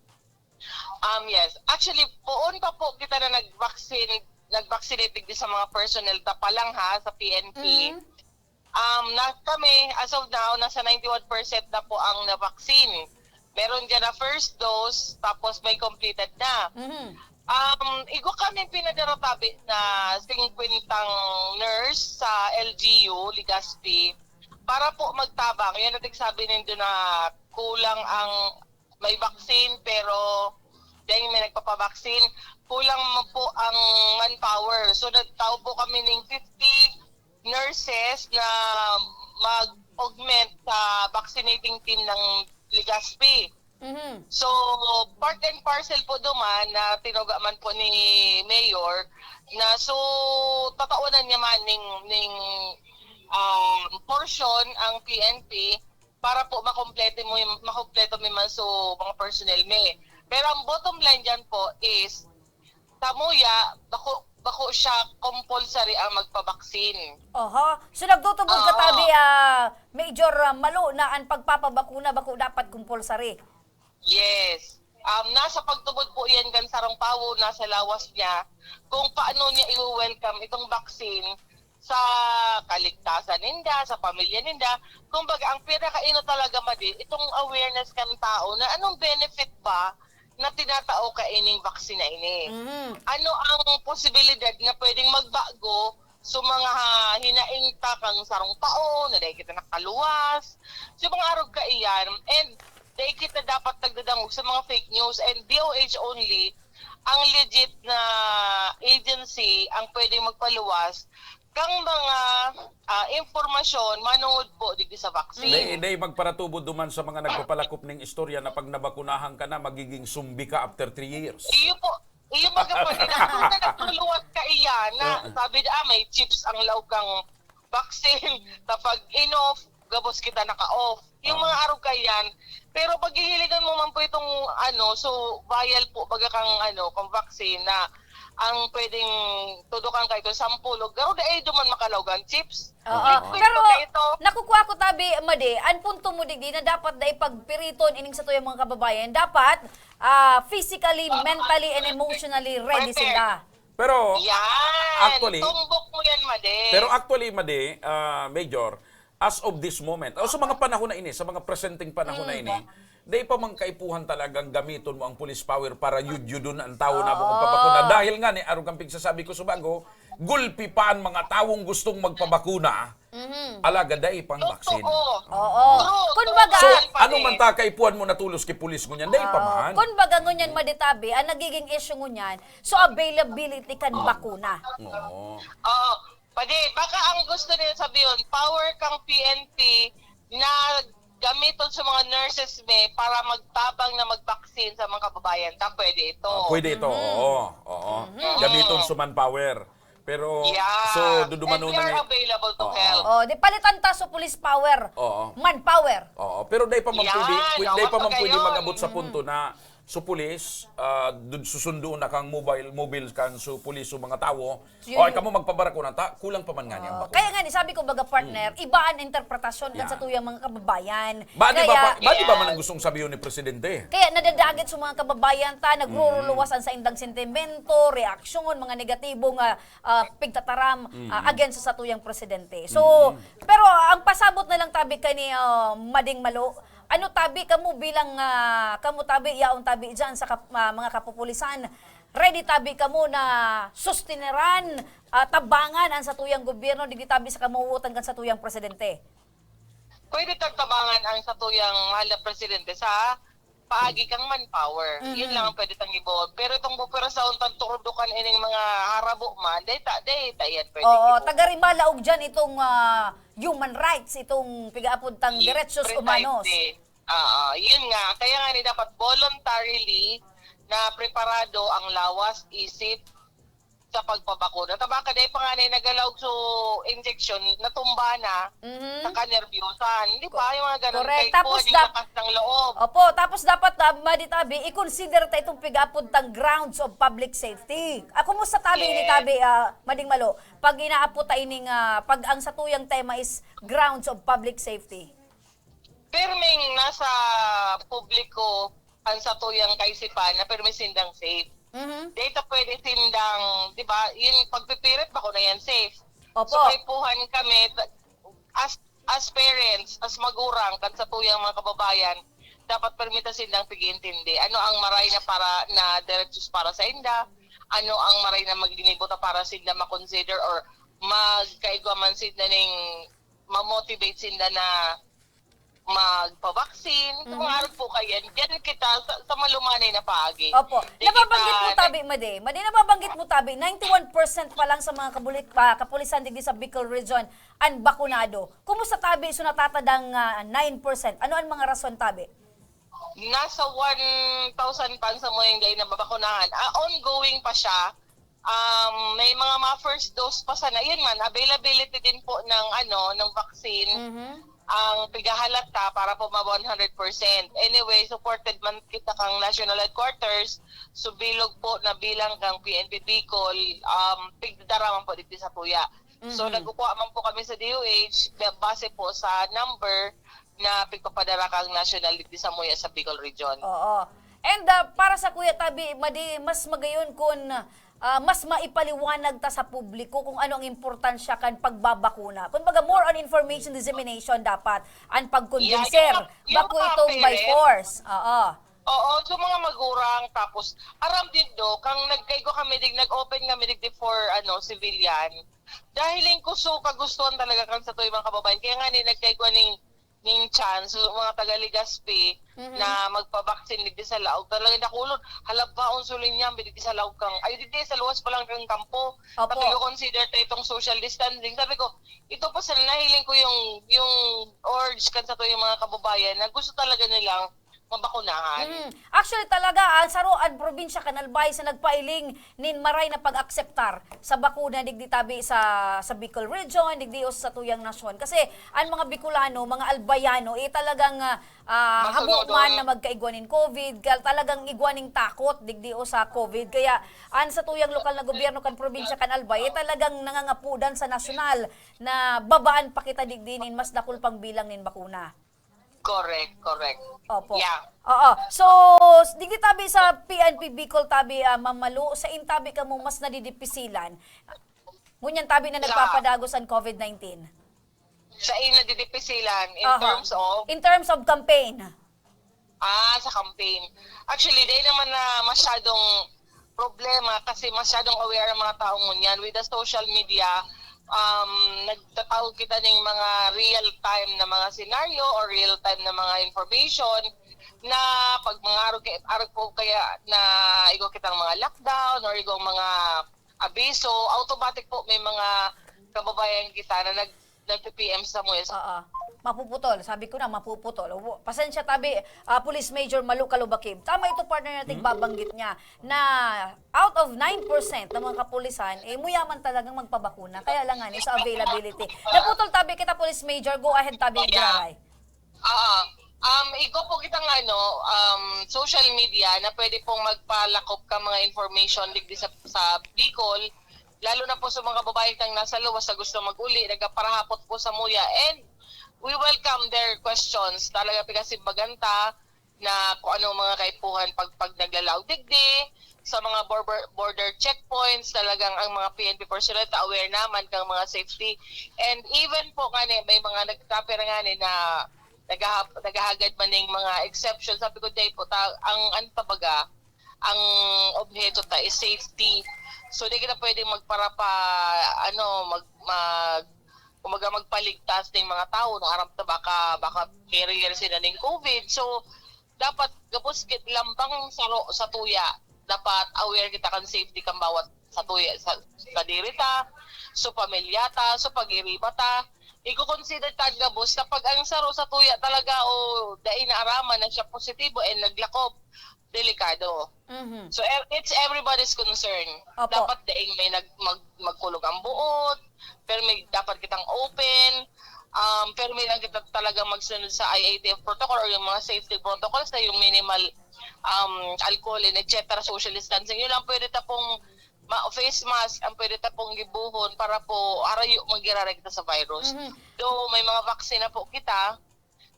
Um, yes. Actually, poon pa po kita na nag-vaccine, nag-vaccinate digdi sa mga personnel ta pa lang, ha, sa P N P. Mm. Um, na kami, as of now, nasa ninety-one percent na po ang na-vaccine. Meron diyan na first dose, tapos may completed na. Mhm. Um, igwa kami pinadara tabi na singkwentang nurse sa L G U, Legazpi, para po magtabang. Yun ang nagsabi nindo na kulang ang may vaccine, pero dahil may nagpapabaksin, kulang mo po ang manpower. So, nagtao po kami ng fifty nurses na mag-augment sa vaccinating team ng Legazpi. Mhm. So, part and parcel po duman na tinuga man po ni Mayor na so, tatawanan niya man ning, ning, um, portion ang P N P para po makompleto mo yung, makompleto mo man so mga personnel mi. Pero ang bottom line diyan po is, samuya, bako, bako siya compulsory ang magpabaksin. Oho. So, nagtutubod ka Oo. tabi, ah, Major, ah, Malo, na ang pagpapabakuna bako dapat compulsory? Yes. Um, nasa pagtubod po yan kan sarong tawo, nasa lawas niya, kung paano niya i-welcome itong vaccine sa kaligtasan ninda, sa pamilya ninda. Kumbaga, ang pinakaino talaga, madi, itong awareness kan tao na anong benefit ba na tinatao ka ining vaccine na ini? Mhm. Ano ang posibilidad na pwedeng magbago sa mga hinaing ta kan sarong tawo na dai kita nakaluwas? So, mga arog kaiyan, and dai kita dapat nagdadangog sa mga fake news, and D O H only ang legit na agency ang pwedeng magpaluwas kang mga, ah, impormasyon manungod po digdi sa vaccine. Dai, dai magparatubo duman sa mga nagpapalakop ning istorya na pag nabakunahan ka na, magiging zombie ka after three years. Iyo po, iyo baga po, di na, na nagluluwas ka iyan na, Oo. sabi na, "Ah, may chips ang laog kang vaccine." Kapag in-off, gabos kita naka-off. Yung Oo. mga arog kaiyan, pero pag hihiligan mo man po itong, ano, so, vial po, baga kang, ano, kang vaccine na ang pwedeng tudukan ka ito, sampul, o garo, dai duman makalaog ang chips. Oo. Oo. Prito Pero, ka ito. nakukuha ko tabi, Madi, ang punto mo digdi na dapat dai pagpiriton ining satuyang mga kababayan. Dapat, ah, physically, Oo. mentally, and emotionally ready Prepare. sila. Pero, Yan. actually, Tumbok mo yan, Madi. pero actually, Madi, ah, Major, as of this moment, o sa mga panahon na ini, sa mga presenteng panahon na Mm. ini, dai pa man kaipuhan talagang gamiton mo ang police power para yudyudon ang tawo na Oo. magpabakuna. Dahil nga ni, arog ang pigsasabi ko sa bago, gulpi pa ang mga tawong gustong magpabakuna, Mhm. alaga dai pang Totoo. vaccine. Oo. True, Kun true, baga, So, Madi. ano man ta kaipuhan mo na tulos ki pulis ngunyan, dai pa Oo. man. Kun baga ngunyan, Madi Tabi, ang nagiging issue ngunyan, so availability kan Oo. bakuna. Oo. Oo. Pwede, baka ang gusto nila sabihin, power kang P N P na gamiton sa mga nurses mi para magtabang na mag-vaccine sa mga kababayan ta, pwede ito. Ah, pwede ito, Mhm. oo, oo. Mhm. Gamiton sa manpower. Pero, Yeah. so, dudumanon And we na are ni available to Oo. help. Oh, di palitan ta sa police power. Oo. Manpower. Oo, pero dai pa man Yan, pwede, pwede, oo, dai pa man pwede pagayon. mag-abot sa Mhm. punto na so pulis, ah, dun susundo na kang mobile, mobile kan so pulis, so mga tawo. Yun. "Oy, kamo magpabakuna ta, kulang pa man nga niyang Oh, bakuna." kaya nga ni, sabi ko, baga, partner, Mm. iba ang interpretasyon kan Yeah. sa tuyang mga kababayan. Ba, di ba, Kaya pa, ba, di ba man ang Yes. gustong sabihin ni Presidente? Kaya nadadagit sa mga kababayan ta, nagruruluwas Mm. ang saindang sentimento, reaksyon, mga negatibong, ah, ah, pigtataram, ah, Mm. against sa tuyang presidente. So, Mm. pero ang pasabot na lang tabi kani, ah, Mading Malo, ano tabi kamo bilang, ah, kamo tabi, yaon tabi diyan sa kap-, ah, mga kapupulisan, ready tabi kamo na sustineran, ah, tabangan ang satuyang gobyerno, digdi tabi sa kamuwotan kan satuyang presidente? Pwede tang tabangan ang satuyang mahal na presidente sa paagi kang manpower. Mhm. Yun lang ang pwede tang iboon. Pero itong operasyon, tang turudukan ining mga harabo man, dai ta, dai ta yan pwede Oo, iboon. taga Rimalaog dyan itong, ah, human rights, itong pigaapod tang Yes, derechos precisely. humanos. Oo, yun nga. Kaya nga ni dapat voluntarily na preparado ang lawas, isip, sa pagpabakuna. Tama ka, dai pa nga na nagalaog so injection, natumba na, Mhm. nakanerbyosan. Di ba? Yung mga ganun, Correct. kay Tapos kuha din dap-, lakas ng loob. Opo, tapos dapat, ah, Madi Tabi, i-consider ta itong pig-aapod tang grounds of public safety. Ah, kumusta tabi ini, Yes. Tabi, ah, Mading Malo? Pag inaapod ta ining, ah, pag ang satuyang tema is grounds of public safety. Pirming nasa publiko ang satuyang kaisipan na pirmi sindang safe. Mhm. Dai ta pwede sindang, di ba, yung pagpipirit, bako na yan safe. Opo. So, kaipuhan kami, ta-, as, as parents, as magurang, kan satuyang mga kababayan, dapat permita sindang pag-iintindi. Ano ang maray na para, na diretsos para sa inda? Ano ang maray na maglinibo ta para sinda ma-consider or magkaigwa man sinda ning ma-motivate sinda na magpabaksin? Kung Mhm. arog po kayan, diyan kita sa, sa malumanay na paagi. Opo. Di Nababanggit mo kita tabi, Madi. Madi, nababanggit mo tabi, ninety-one percent pa lang sa mga kabulit, ah, kapulisan digdi sa Bicol Region an bakunado. Kumusta tabi so natatadang, ah, nine percent? Ano an mga rason tabi? Nasa one thousand pa ang samuyang dai nababakunahan. Ah, ongoing pa siya. Um, may mga, mga first dose pa sana. Yun man, availability din po ng, ano, ng vaccine Mhm. ang pigahalata para po ma one hundred percent. Anyway, supported man kita kang National Headquarters, so bilog po na bilang kang P N P Bicol, um, pigdara man po dito sa tuya. So, Mhm. nagkukuha man po kami sa D O H, ba-, base po sa number na pigpapadara kang national digdi sa muya sa Bicol Region. Oo. And, ah, para sa Kuya Tabi, Madi, mas magayon kun, ah, mas maipaliwanag ta sa publiko kung ano ang importansya kan pagbabakuna. Kumbaga, more on information dissemination dapat, ang pagkonbinser. Yeah, yung mga, yung Bako mga itong by parents. force. Oo. Oo, so mga magurang, tapos aram din do, kang nagkaigwa kami dig, nag-open kami digdi for, ano, civilian. Dahil yung kuso kagustuhan talaga kan sa mga kababayan. Kaya nga ni nagkaigwa ning, ning chance, so, mga taga Legazpi, Mhm. na magpabaksin digdi sa laog. Talaga nakulon, halaba, unsulin niya, digdi sa laog kang, ay, digdi sa luwas pa lang kang kampo. Opo. Pati consider ta itong social distancing. Sabi ko, ito po sa nahiling ko yung, yung urge kan sa to yung mga kababayan na gusto talaga nilang mabakunahan. Mm. Actually, talaga, ang saro an probinsya kan Albay sa nagpailing nin maray na pag-akseptar sa bakuna digdi tabi sa, sa Bicol Region, digdi o sa tuyang nasyon. Kasi ang mga Bicolano, mga Albayano, eh, talagang, ah, ah, habo Masunodon. man na magkaigwa nin covid, kaya talagang igwa ning takot digdi o sa covid. Kaya ang sa tuyang lokal na gobyerno kan probinsya kan Albay, eh, talagang nangangapudan sa nasyonal na babaan pa kita digdi nin mas dakul pang bilang nin bakuna. Correct, correct. Opo. Yeah. Oo. So, digdi tabi sa P N P Bicol tabi, ah, Ma'am Malu, sa intabi kamo mas nadidipisilan. Ngunyan tabi na Sa nagpapadagos ang covid nineteen. Sa in nadidipisilan in Aha. terms of? In terms of campaign. Ah, sa campaign. Actually, dahil naman na masyadong problema kasi masyadong aware ang mga tao ngunyan with the social media. Um, nagtatawag kita ning mga real-time na mga senaryo or real-time na mga information na pag mga arog, arog po kaya na igwa kitang mga lockdown or igwang mga abiso, automatic po may mga kababayan kita na nag-, nagpi-P M sa muya. Oo. Mapuputol. Sabi ko na, mapuputol. Wo-, pasensya tabi, ah, Police Major Malu Kalubakib. Tama ito, partner, na tigbabanggit niya na out of nine percent ng mga kapulisan, eh, muyaman talagang magpabakuna. Kaya lang nga, ni sa availability. Naputol tabi kita, Police Major. Go ahead tabi, Yeah. Giraray. Oo. Um, igwa po kitang ano, um, social media na pwede pong magpalakop ka mga information digdi sa, sa Bicol, lalo na po sa mga babae tang nasa luwas na gusto mag-uli, nagkaparahapot po sa muya. And we welcome their questions. Talaga, pinasimbagan ta na kung anong mga kaipuhan pag, pag naglalaog digdi, sa mga border, border checkpoints, talagang ang mga P N P personnel ta aware naman kang mga safety. And even po nga ni, may mga nagkapira nga ni na naghahap-, naghahagad man ning mga exception. Sabi ko, "Jay po, ta-, ang, ang tabaga, ang obheto ta is safety." So, di kita pwedeng magparapa, ano, mag, mag, kumbaga, magpaligtas ning mga tao na aram ta baka, baka carrier sila ning covid. So, dapat gabos gid lambang saro sa tuya. Dapat aware kita kan safety kan bawat sa tuya, sa, sa diri ta, sa pamilya ta, sa pag-iriba ta. Iko-consider ta gabos kapag ang saro sa tuya talaga o dai naaraman na siya positibo and naglakob, delikado. Mhm. So, ev-, it's everybody's concern. Opo. Dapat daing may nag-, mag-, magkulog ang buot, pero may dapat kitang open, um, pero may lang kita talaga magsunod sa I A T F protocol or yung mga safety protocols na yung minimal, um, alcohol and et cetera, social distancing. Yun lang pwede ta pong ma-, face mask ang pwede ta pong gibuhon para po arayo magiraray kita sa virus. Mhm. Though may mga vaccine na po kita,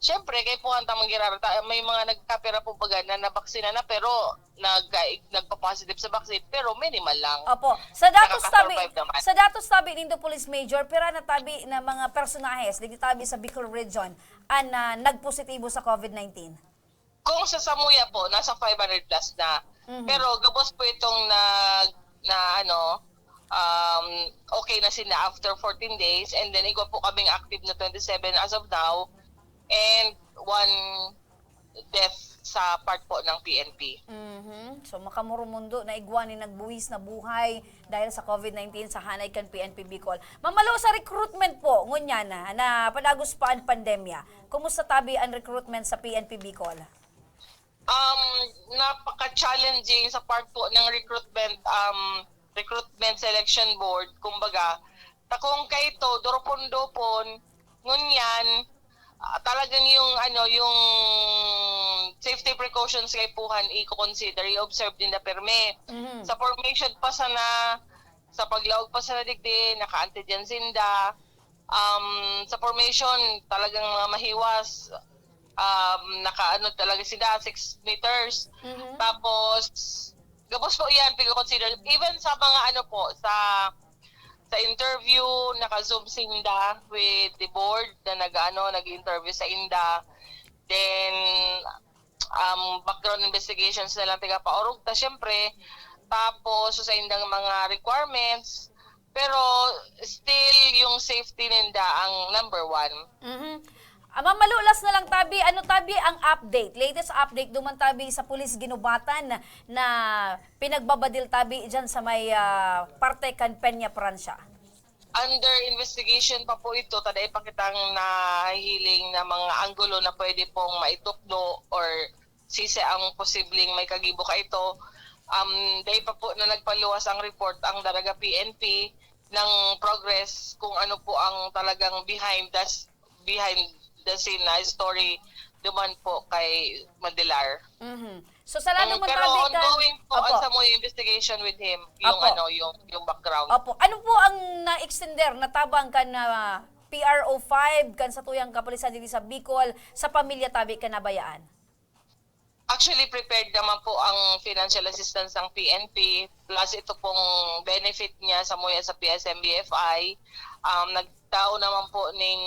syempre, kay puhan ta manggirara ta, may mga nagkapira po baga na nabaksina na, pero nag-, nagpa-positive sa vaccine, pero minimal lang. Opo. Sa datos tabi, Nakaka-survive naman. sa datos tabi nindo, Police Major, pira na tabi na mga personahes, digdi tabi sa Bicol Region, an, ah, nagpositibo sa covid nineteen? Kung sa samuya po, nasa five hundred plus na. Mhm. Pero gabos po itong nag-, na ano, um, okay na sila after fourteen days, and then igwa po kaming active na twenty-seven as of now, and one death sa part po ng P N P. Mhm. So, makamurumundo na igwa nin nagbuhis na buhay dahil sa COVID nineteen sa hanay kan P N P Bicol. Mamalo sa recruitment po, ngunyan na, na padagos pa an pandemya. Kumusta tabi an recruitment sa P N P Bicol? Um, napaka-challenging sa part po ng recruitment, um, recruitment selection board. Kumbaga, takong kaito, doropon-dopon, ngunyan, ah, talagang yung, ano, yung safety precautions kaipuhan, i-consider, i-observe din na perme. Mhm. Sa formation pa sana, sa paglaog pa sana digdi, naka-antigen sinda. Um, sa formation, talagang mga mahiwas, um, naka-ano talaga sila, six meters. Mhm. Tapos, gabos po yan, pag-consider. Even sa mga ano po, sa, sa interview, naka-Zoom sinda with the board na nag-ano, nag-interview sa inda. Then, um, background investigations na lang tiga paorog ta, syempre. Tapos, sa indang mga requirements, pero still, yung safety ninda ang number one. Mhm. Ah, Ma'am Malu, last na lang tabi, ano tabi ang update, latest update duman tabi sa Police Guinobatan na pinagbabadil tabi diyan sa may, ah, parte kan Peña Francia? Under investigation pa po ito, ta dai pa kitang nahihiling na mga anggulo na pwede pong maitukdo or sisi ang posibleng may kagibo kaito. Um, dai pa po na nagpaluwas ang report ang Daraga P N P ng progress kung ano po ang talagang behind the s-, behind the scene na story duman po kay Madilar. Mhm. So, sa lalo Mm, mong pero tabi kan ongoing po ang Opo. samuya investigation with him, yung Opo. ano, yung, yung background. Opo. Ano po ang na-extender, natabang kan, ah, P R O five, kan satuyang kapulisan digdi sa Bicol, sa pamilya tabi kan nabayaan? Actually, prepared naman po ang financial assistance ng P N P, plus ito pong benefit niya samuya sa P S M B F I. Um, nagtao naman po ning,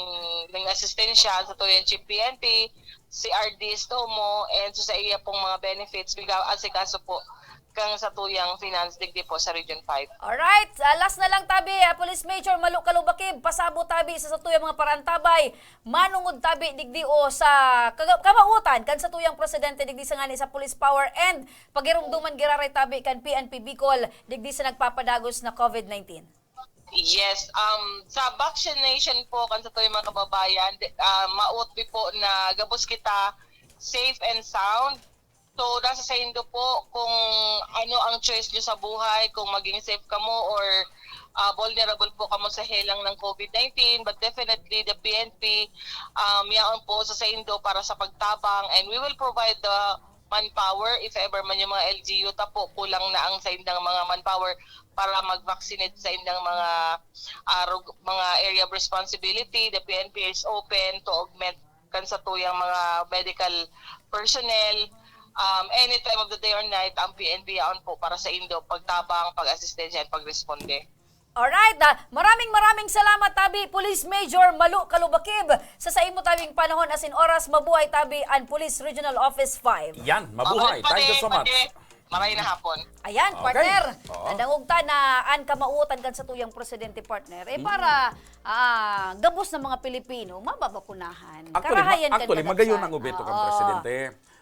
ning asistensya sa tuyang Chief P N P, si R D Estomo, and so sa iya pong mga benefits, piga-, asikaso po kang sa tuyang finance digdi po sa Region five. Alright, ah, last na lang tabi, ah, Police Major Malu Kalubakib, pasabot tabi sa satuyang mga paraantabay, manungod tabi digdi o sa kaga-, kamautan kan satuyang presidente digdi sa ngani sa Police Power and pagirumduman giraray tabi kan P N P Bicol digdi sa nagpapadagos na COVID nineteen. Yes, um, sa vaccination po kan satuyang mga kababayan, di-, ah, maot mi po na gabos kita safe and sound. So, nasa saindo po kung ano ang choice nyo sa buhay, kung maging safe kamo or, ah, vulnerable po kamo sa helang ng COVID nineteen. But definitely, the P N P, um, yaon po sa saindo para sa pagtabang. And we will provide the manpower if ever man yung mga L G U ta po, kulang na ang saindang mga manpower para mag-vaccinate sa indang mga, ah, rug-, mga area of responsibility. The P N P is open to augment kan satuyang mga medical personnel, um, any time of the day or night, ang P N P yaon po para sa indo, pagtabang, pag-asistensya, at pagresponde. Alright, ah, maraming, maraming salamat, tabi, Police Major Malu Kalubakib, sa saimo tabing panahon asin oras. Mabuhay, tabi, an Police Regional Office five. Yan, mabuhay. Mabuhay, Thank you so much. Pati. Maray na hapon. Ayan, Okay. partner. Oo. Nadangog ta na an kamautan kan satuyang presidente, partner. Eh, Mm. para, ah, gabos na mga Pilipino, mababakunahan. Actually, ma-, Karahayan kan actually, magayon kadakusan. ang obheto kan Oo. presidente.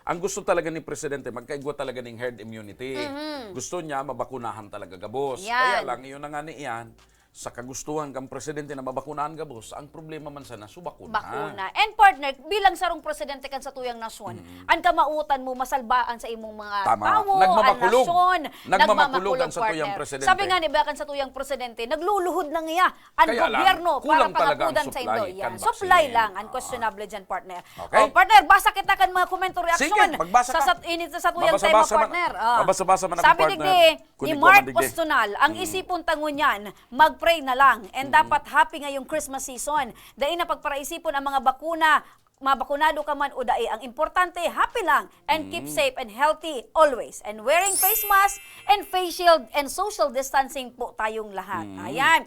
Ang gusto talaga ni presidente, magkaigwa talaga ning herd immunity. Mhm. Gusto niya, mabakunahan talaga gabos. Yan. Kaya lang, iyon na nga ni iyan, sa kagustuhan kan presidente na mabakunahan gabos, ang problema man sana, so bakuna. Bakuna. And partner, bilang sarong presidente kan satuyang nasyon, Mm. an kamautan mo, masalbaan sa imong mga Tama. tawo, an Nagmamakulog. nasyon, Nagmamakulog nagmamakulog, ang satuyang partner. presidente. Sabi nga ni ba kan satuyang presidente, nagluluhod na niya an Kaya lang, gobyerno kulang para talaga ang pagakudan sa supply indo. kan Yan. Supply vaccine. lang, ang Ah. questionable dyan, partner. Okay. Oh, partner, basa kita kan mga komento, Sige, reaksyon magbasa sa ka. sat-, init sa satuyang Mabasa-basa tema, man, partner. Ah. mabasa-basa man ako, Sabi partner. digdi, Ni Kundi ko Mark man digdi. Ostonal, ang Mm. isipon ta ngunyan, mag-pray na lang. And Mm. dapat happy ngayong Christmas season. Dai na pagparaisipon ang mga bakuna, mabakunado ka man o dai. Ang importante, happy lang. And keep Mm. safe and healthy always. And wearing face mask and face shield and social distancing po tayong lahat. Mm. Ayan.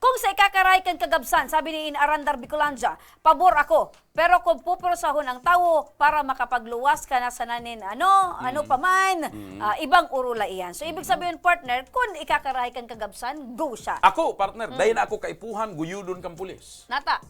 Kung sa ikakarahay kan kagabsan, sabi ni In Arandar Bicolandia, pabor ako. Pero kung pupursahon ang tawo para makapagluwas ka na sana nin ano, ano pa man, ah, ibang orula iyan. So, ibig sabihin, partner, kung ikakarahay kan kagabsan, go siya. Ako, partner, dahil na ako kaipuhan, guyudon kang pulis. Nata.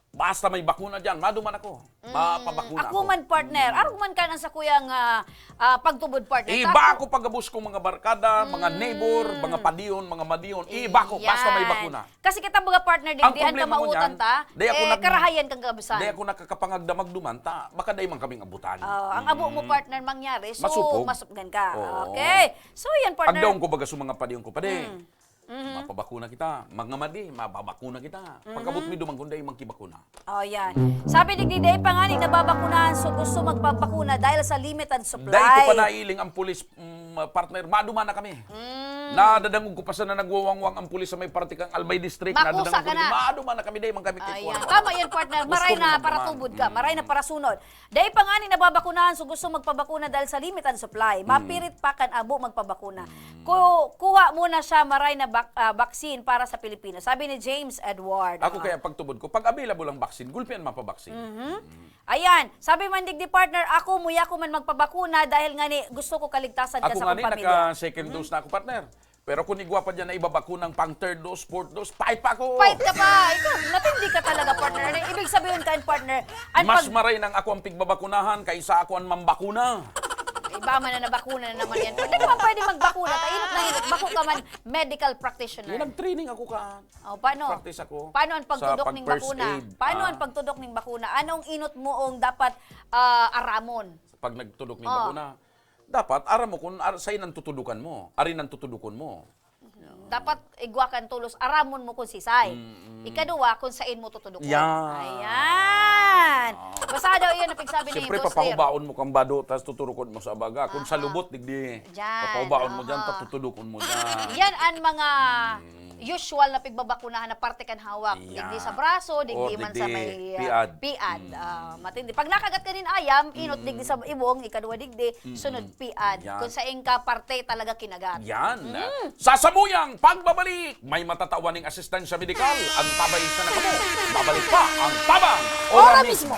Basta may bakuna dyan, maduman ako. Mapabakuna Ako ako. man, partner. Arog man kan ang sakuyang, ah, ah, pagtubod, partner. Iba Tako- ako pagabos kong mga barkada, mga neighbor, mga padion, mga madion. Iba ko, basta may Yan. bakuna. Kasi kita mga partner, di, Ang di an problema mo kamautan niyan, ta, di ako eh, nag- karahayan kang kabasan. di ako nakakapangagdamag duman, ta, baka dai man kaming abutan. Oh, ang abo mo, Mm. partner, mangyari, so, Masupog. masupgan ka. Oo. Okay. So, yan, partner. Agdaon ko baga sa mga padion ko, "Padi, Mm. Mhm. mapabakuna kita. Mga madi, mapabakuna kita." Pagkabot Mhm. mi duman kung dai man kibakuna. Oh, yan. Sabi digdi, "Dai pa ngani nababakunahan, so gusto magpabakuna dahil sa limited supply." Dai ko pa nailing ang pulis, mm, partner. Maduman na kami. Mm. Nadadangog ko pa sana nagwawangwang ang pulis sa may parte kang Albay District. Makusa Nadadangog ko ka na. na, maduman na kami, dai man kami Ayan. kikuha. Tama yan, partner. Gusto Maray mo na naman. paratukod ka, Mm. maray na parasunod. Dai pa ngani nababakunahan, so gusto magpabakuna dahil sa limited supply. Mm. Mapirit pa kan abo magpabakuna. Mm. Ku-, kuha muna siya, maray na bak-, ah, vaccine para sa Pilipinas. Sabi ni James Edward. Ako Ah. kaya pagtubod ko, pag available ang vaccine, gulpian mapabaksin. Mhm. Mm. Ayan, sabi man digdi, partner, ako, muya ko man magpabakuna dahil ngani gusto ko kaligtasan ka Ako sa ngani, akong pamilya. naka-second Mhm. dose na ako, partner. Pero kung igwa pa dyan na ibabakunang pang third dose, fourth dose, fight pa ako. Fight ka pa. Ikaw, matindi ka talaga, partner. Ibig sabihin ka, partner, ang Mas pag- maray nang ako ang pigbabakunahan kaysa ako ang mambakuna. Iba man na nabakuna na naman yan. Pwede pa pwede magbakuna. Kainot na inot. Bako ka man medical practitioner. Yun, nag-training ako ka. Oh, paano? Practice ako Paano ang sa pagtudok ning pag-first bakuna? aid. Paano Ah. ang pagtudok ning bakuna? Anong inot mo ang dapat, ah, aramon? Pag nagtudok ning Oh. bakuna, dapat aram mo kung ar-, sain ang tutudukan mo, arin ang tutudukon mo. Dapat igwa kan tolos, aramon mo kung sisay. Mm, mm. Ikaduwa, kung sain mo tutudukon. Yan. Ayan. Oh. Basta daw iyan ang pigsabi ni Siyempre, Boss Lir. papahubaon mo kang bado, tas tuturukon mo sa baga. Kung sa Ah. lubot, digdi, Diyan, papahubaon mo dyan, aha. tas tutudukon mo dyan. Yan ang mga Mm. usual na pigbabakunahan na parte kan hawak. Digdi sa Yan. braso, digdi Or man sa digdi may, ah, piad. piad. Mm. Ah, matindi. Pag nakagat ka nin ayam, inot Mm. digdi sa ibong, ikaduwa digdi, Mm. sunod piad. Yan. Kung saing ka parte talaga kinagat. Yan. Mm. Sa samuyang pagbabalik, may matatawan ning asistensya medikal. Ang tabay sa nakamo. Babalik pa ang Tabang Ora Ora mismo. mismo.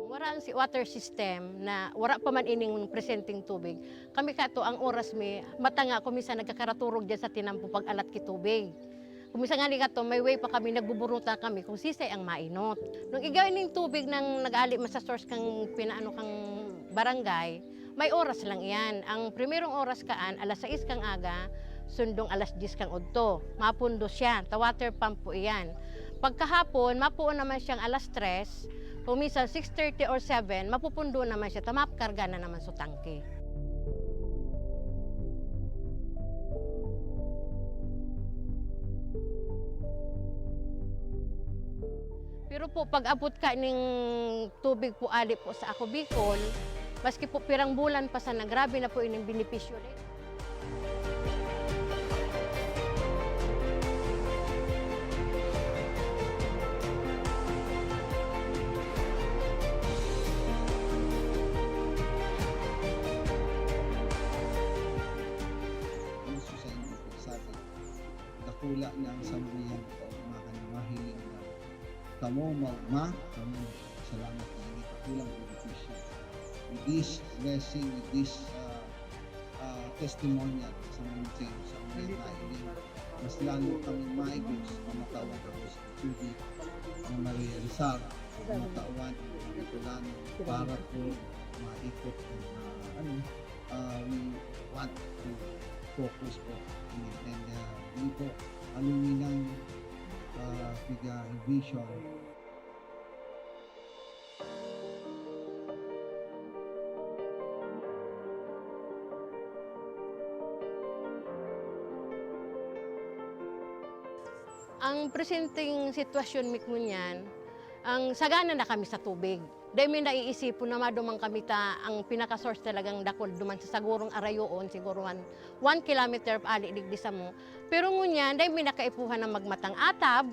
Wara ang si-, water system na wara pa man ining presenteng tubig. Kami kato, ang oras mi, mata nga ako minsan nagkakaraturog dyan sa tinampo pag-alat ki tubig. Kung minsan nga ni kato, may way pa kami, nagbuburuta kami kung sisay ang mainot. Nung igay ning tubig nang nag-ali man sa source kang pinaano kang barangay, may oras lang iyan. Ang primerong oras kaan, alas sais kang aga, sundong alas diyes kang udto. Mapundo siya, ta water pump po iyan. Pagkahapon, mapuon naman siyang alas tres, kung minsan six thirty or seven, mapupundo naman siya, ta makarga na naman sa tangke. Pero po, pag-abot ka ning tubig po ali po sa Ako Bicol, maski po pirang bulan pa sana, grabe na po ining benepisyo din. Gusto sa inyo po, sabi, dakula na ang samuyang kaugmahan na mahiling na kamo maugma, kamo salamat na ini dakulang benepisyo. With this blessing, with this, ah, ah, testimonial sa mga sa mga na ini, mas lalo kami maigos, mamatawan ako sa tubig, na marealisar, mamatawan, mamatawan, para po maikot ang, ah, ano, ah, we want to focus po. And, and, ah, yun po, aluminang, ah, piga vision. Ang presenteng sitwasyon mi ngunyan, ang sagana na kami sa tubig. Dai mi naiisipon na maduman kami ta ang pinaka-source talagang dakul duman sa sagurong arayoon, siguro one, one kilometer ali digdi samo. Pero ngunyan, dai mi na kaipuhan na magmatang atab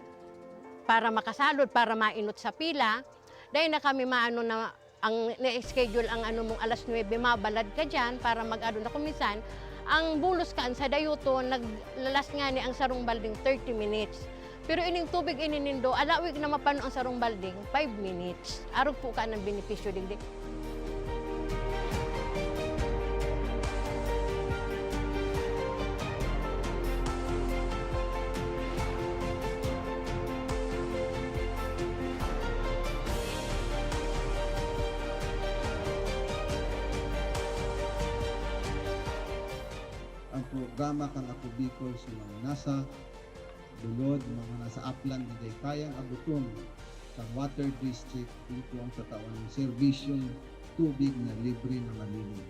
para makasalod, para mainot sa pila. Dai na kami maano na Ang na-schedule ang ano mong alas nuebe, mabalad ka diyan para mag-aro na. Kung minsan, ang bulos kan sa dayuto, naglalas nga ni ang sarong balding thirty minutes. Pero ining tubig ini nindo, alawig na mapano ang sarong balding, five minutes. Arog po ka ng benepisyo digdi. Ang programa kan Ako Bicol sa mga nasa lulod, mga nasa aplan na dai kayang abuton kan Water District, ito ang tatawan ng serbisyong tubig na libre na malinis.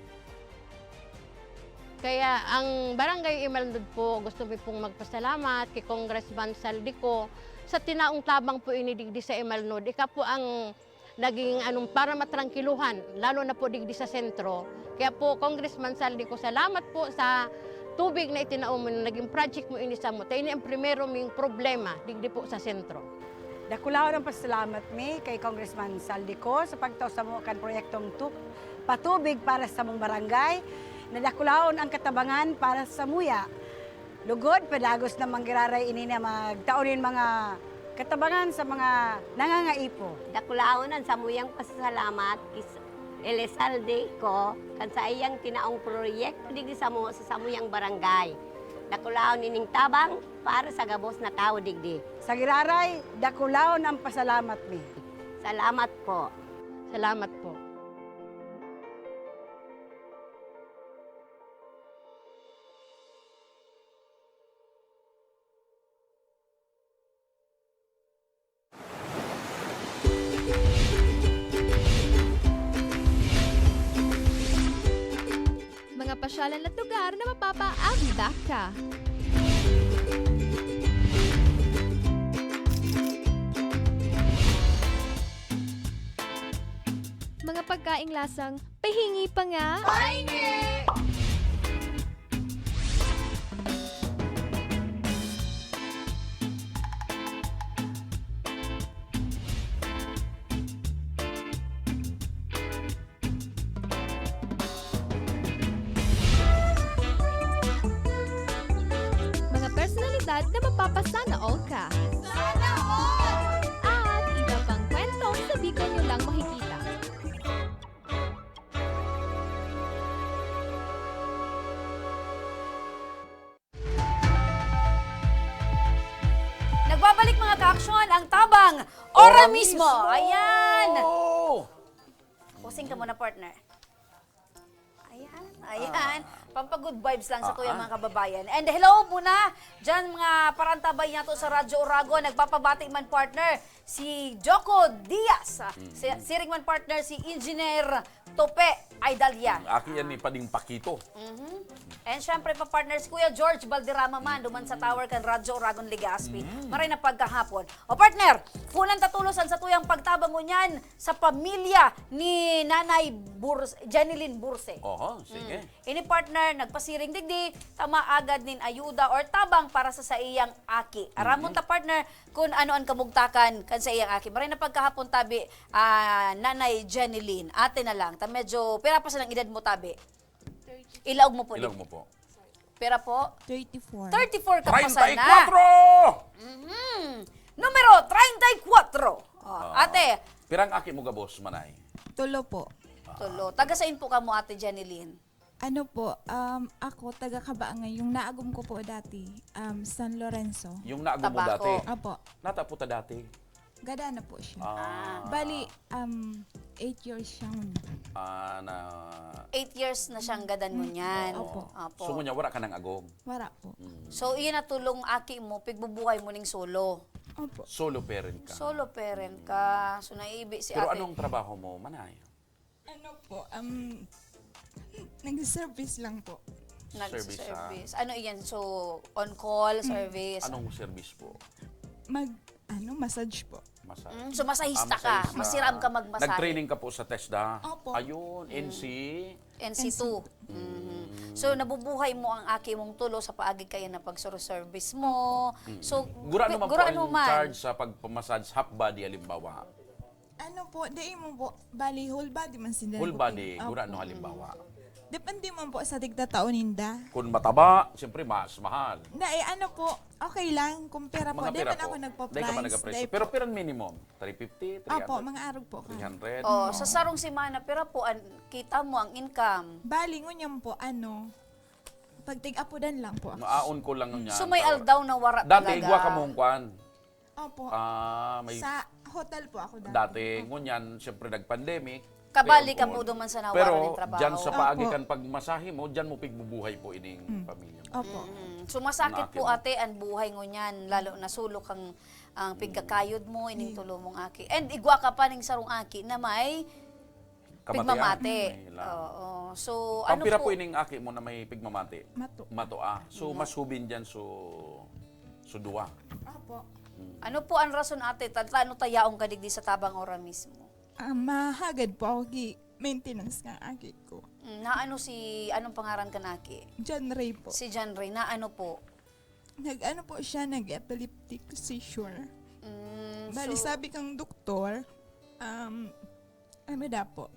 Kaya ang Barangay Imalnod po, gusto mi pong magpasalamat kay Congressman Saldico sa tinaong tabang po ini digdi sa Imalnod. Ika po ang naging anong para matrankiluhan, lalo na po digdi sa sentro. Kaya po, Congressman Saldico, salamat po sa tubig na itinao mo na naging project mo ini sa mo. Tayo ini ang primero ming problema digdi po sa sentro. Dakulaon ang pasalamat mi kay Congressman Saldico sa pagtao sa mo kan proyektong tu- patubig para sa mong barangay. Nadakulaon ang katabangan para sa muya. Lugod, padagos na manggiraray ini na magtao nin mga katabangan sa mga nangangaipo. Dakulaon ang samuyang pasasalamat kis Elizalde ko kan sa iyang tinaong proyekto digdi samo sa samuyang barangay. Dakulaon ining tabang para sa gabos na tawo digdi. Sa giraray, dakulaon ang pasalamat mi. Salamat po. Salamat po. Mga pasyalan at lugar na mapapaabdak ka. Mga pagkaing lasang pahingi pa nga. Pahingi! Mga personalidad na mapapasana all ka. Sana all! At iba pang kwentong sa Bicol nyo lang makikita. Nagbabalik, mga ka-aksyon, ang tabang Ora mismo. Ayan. Posing ka muna, partner. Ayan, ayan. Pampagood vibes lang sa tuya, mga kababayan. And hello muna dyan, mga parantabay nato sa Radyo Oragon. Nagpapabati man, partner, si Joko Diaz. Si, siring man, partner, si Engineer Tope Aidalia. Aki yan ni Pading Pakito. And syempre pa, partner, si Kuya George Valderrama man, duman sa tower kan Radyo Oragon, Legazpi. Maray na pagkahapon. O partner, kunan ta tulos an satuyang pagtabang ngunyan sa pamilya ni Nanay Burs Jeneline Burse. Oho, sige. Ini partner, nagpasiring digdi, ta maagad nin ayuda or tabang para sa saiyang aki. Aramon ta, partner, kun ano an kamugtakan kan saiyang aki. Maray na pagkahapon, tabi, ah, Nanay Jeneline. Ate na lang, ta medyo, pira pa sanang edad mo, tabi? Ilaog mo po, Ilaog digdi. mo po. Pira po? Thirty-four. Thirty-four ka pa sana. Treinta y cuatro! Mhm. Numero treinta y cuatro. Oh, Ah. Ate. Pirang aki mo gabos, manay? Tulo po. Tulo. Taga sain po kamo, Ate Jeneline? Ano po, um, ako, taga Cabaangan, yung naagom ko po dati, um, San Lorenzo. Yung naagom mo Tabaco. dati? Apo. Nata po ta dati? Gada na po siya. Ah. Bali, um, eight years siya ngunyan. Ah, na... Eight years na siyang gadan ngunyan. Opo. Opo. So, ngunyan, wala ka nang agom? Wala po. Mm. So, iyan na tulong aki mo, pigbubuhay mo ning solo. Opo. Solo parent ka? Solo parent ka. So, naibi si Pero ate. Pero anong trabaho mo, manay? Ano po, um, nag-service lang po. Nag-service. Ano iyan? So, on-call, mm. service? Anong service po? Mag, ano, massage po. Massage. Mm, so, masahista ah, ka. Masiram ka mag-massage. Nag-training ka po sa TESDA? Opo. Ayun, mm. N C? N C two. Mm-hmm. So, nabubuhay mo ang aki mong tulo sa paagi kaya na pag-service mo. Mm-hmm. So, gurano man po ang charge sa pagpamassage half body, halimbawa? Ano po, dai mo po, bali whole body man sinda Whole body, nagpapin-, gura no opo. Halimbawa. Depende man po sa tigtatao ninda. Kung mataba, siyempre mas mahal. Na, eh, ano po, okay lang, kung pera po, Mga di pera man po. Ako Di ka man nagpa-price, nagka-presyo. di Pero po. Pirang minimum? Three fifty, Opo, three hundred? Mga arog po. Three hundred? Oh, Oo. sa sarong semana, pera po, an, kita mo ang income. Bali, ngunyan po, ano, pagtig-apudan lang po ako. Maaon ko lang niya. So, may aldaw na wara Dati, talaga. igwa ka mong kwan. Opo. Ah, may Sa hotel po ako dati. Dati, Opo. ngunyan, siyempre nag-pandemic. Kabali Kaya ka po duman sa nawara Pero ning trabaho. dyan sa paagi Opo. kan pagmasahe mo, dyan mo pigbubuhay po ining Mm. pamilya mo. Opo. Mm. So, masakit Ang po, akin. ate, ang buhay ngunyan, lalo na solo kang, ang pigkakayod mo, ining Mm. tulo mong aki. And igwa ka pa ning sarong aki na may Kamatayan. pigmamati. May lang. Oo. So, ano Pampira po po ining aki mo na may pigmamati? Mato. Mato, ah. So, Mato. mas hubin dyan, so, so duwa. Opo. Mm. Ano po ang rason, ate? Ta-, tano ta yaon ka digdi sa Tabang Ora mismo? Ah, mahagad po ako ki maintenance nga aki ko. Mm, na ano si, anong pangaran ka na aki? John Ray po. Si John Ray, na ano po? Nag-ano po siya, nag-epileptic seizure. Mm, Bali, so sabi kang doktor, um, ano daw po,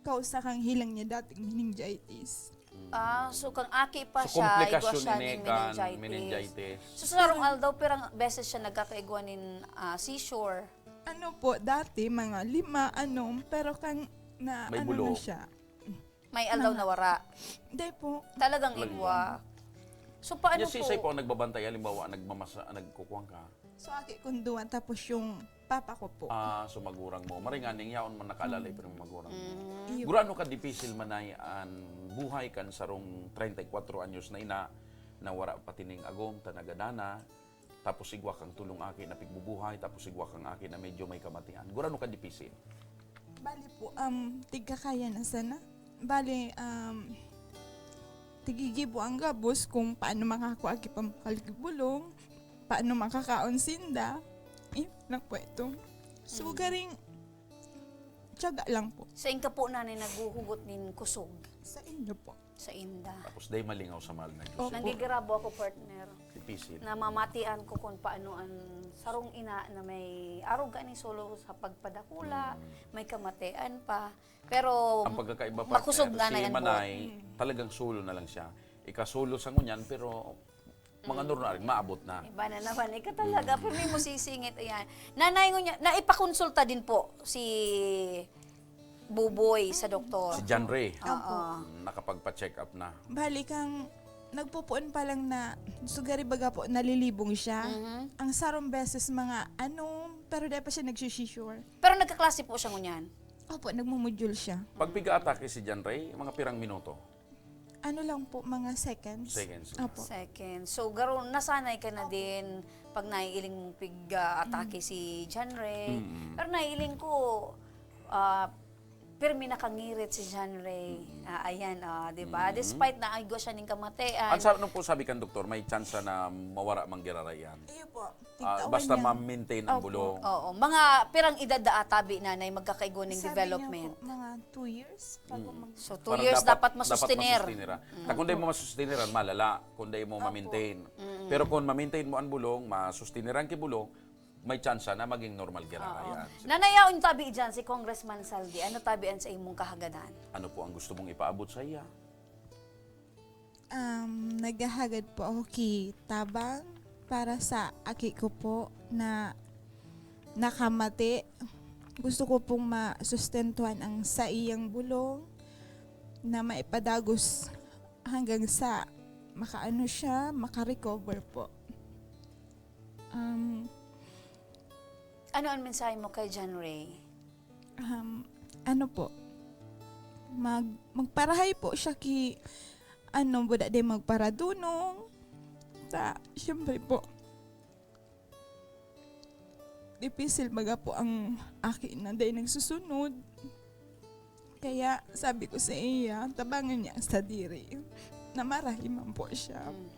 kausa kang hilang niya dating meningitis. Ah, so kang aki pa So, siya, igwa komplikasyon siya ini ning kan meningitis. meningitis. So, sa sarong aldaw, pirang beses siya nagkakaigwa nin, ah, seizure? Ano po, dati, mga lima, ano, pero kang na, May ano bulo. na siya. May aldaw Mga na wara? Di po. Talagang Talagang igwa. So, paano Yes, si po? Isay po ang nagbabantay, halimbawa, nagmamasa-, nagkukuwang ka. So, aki kong duwa, tapos yung papa ko po. Ah, so magurang mo. Maray nga ning yaon man nakaalalay Mm. pa ng magurang mo. Mm. Iyo. Gurano ka dipisil manay an buhay kan sarong treinta y cuatro anyos na ina na wara pa tining agom, ta nagadana, tapos igwa kang tulong aki na pigbubuhay, tapos igwa kang aki na medyo may kamatian. Gurano ka dipisil? Bali po, um, tigkakaya na sana. Bali, um, tigigibo ang gabos kung paano makakua ki pampalibulong, paano makakaon sinda. Eh, lang po ito. So, Mm. garing, tiyaga lang po. Sa inyo po, nanay, naghuhugot nin kusog? Sa inyo po. Sa inda. Tapos, day malingaw sa mahal na Diyos. Opo. Nanggigirabo ako, partner. Dipisil. Namamatian ko kung paano ang sarong ina na may arog ka ni solo sa pagpadakula, Mm. may kamatian pa. Pero Ang pagkakaiba, partner, makusog na si na yan po. Manay, Mm. talagang solo na lang siya. Ika solo sa ngunyan, pero mga Mm. normal, maabot na. Iba na naman. Ika talaga, Mm. pirmi mo sisingit. Ayan. Nanay, ngunyan, naipakonsulta din po si Buboy sa doktor. Si John Ray. Oo. Opo. Mm, nakapagpa-check up na. Bali, kang nagpupuon pa lang na, sugari baga po, nalilibong siya. Mhm. Ang sarong beses, mga ano, pero di pa siya nagsisisure. Pero nagkaklase po siya ngunyan? Opo, nagmumodule siya. Pag piga-atake si John Ray, mga pirang minuto? Ano lang po, mga seconds. Seconds lang. Opo. Seconds. So, garo, nasanay ka na Opo. din pag naiiling mong pig, ah, atake Mm. si John Ray. Mm. Pero naiiling ko, ah, pirmi nakangirit si John Ray. Mm. Ah, ayan, ah, di ba? Mm. Despite na igwa siya ning kamatian. Ang sa-, ano po sabi kan doktor, may tsansa na mawara man giraray yan? Iyo po. Ah, Tigtawan basta niya. ma-maintain ang Opo. bulong. Oo. Mga pirang edad da ata bi, nanay, magkakaigwa ning Sabi niya development? po, mga two years bago Mm. mag- So, two Parang years dapat, dapat dapat masustener. masustener, ah. Mm. Ta kung di mo masustener, malala. Kung di mo Opo. ma-maintain. Mm. Pero kung ma-maintain mo ang bulong, masusteneran ki bulong, may tsansa na maging normal giraray Oo. yan. Nanay, yaon tabi dyan si Congressman Saldi. Ano tabi an sa imong kahagadan? Ano po ang gusto mong ipaabot sa iya? Um, naghahagad po ako ki Tabang para sa aki ko po na nakamati. Gusto ko pong masustentuhan ang saiyang bulong na maipadagos hanggang sa makaano siya, makarecover po. Um, Ano ang mensahe mo kay John Ray? Um, ano po, mag-, magparahay po siya ki, ano, buda din magparadunong. Ta, siyempre po, dipisil baga po ang aki na dai nagsusunod. Kaya sabi ko sa iya, tabangan niya ang sadiri. Na marahay man po siya. Mhm.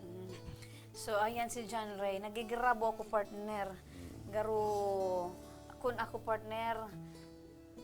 So, ayan si John Ray. Nagigirabo ako, partner. Garo, kun ako, partner,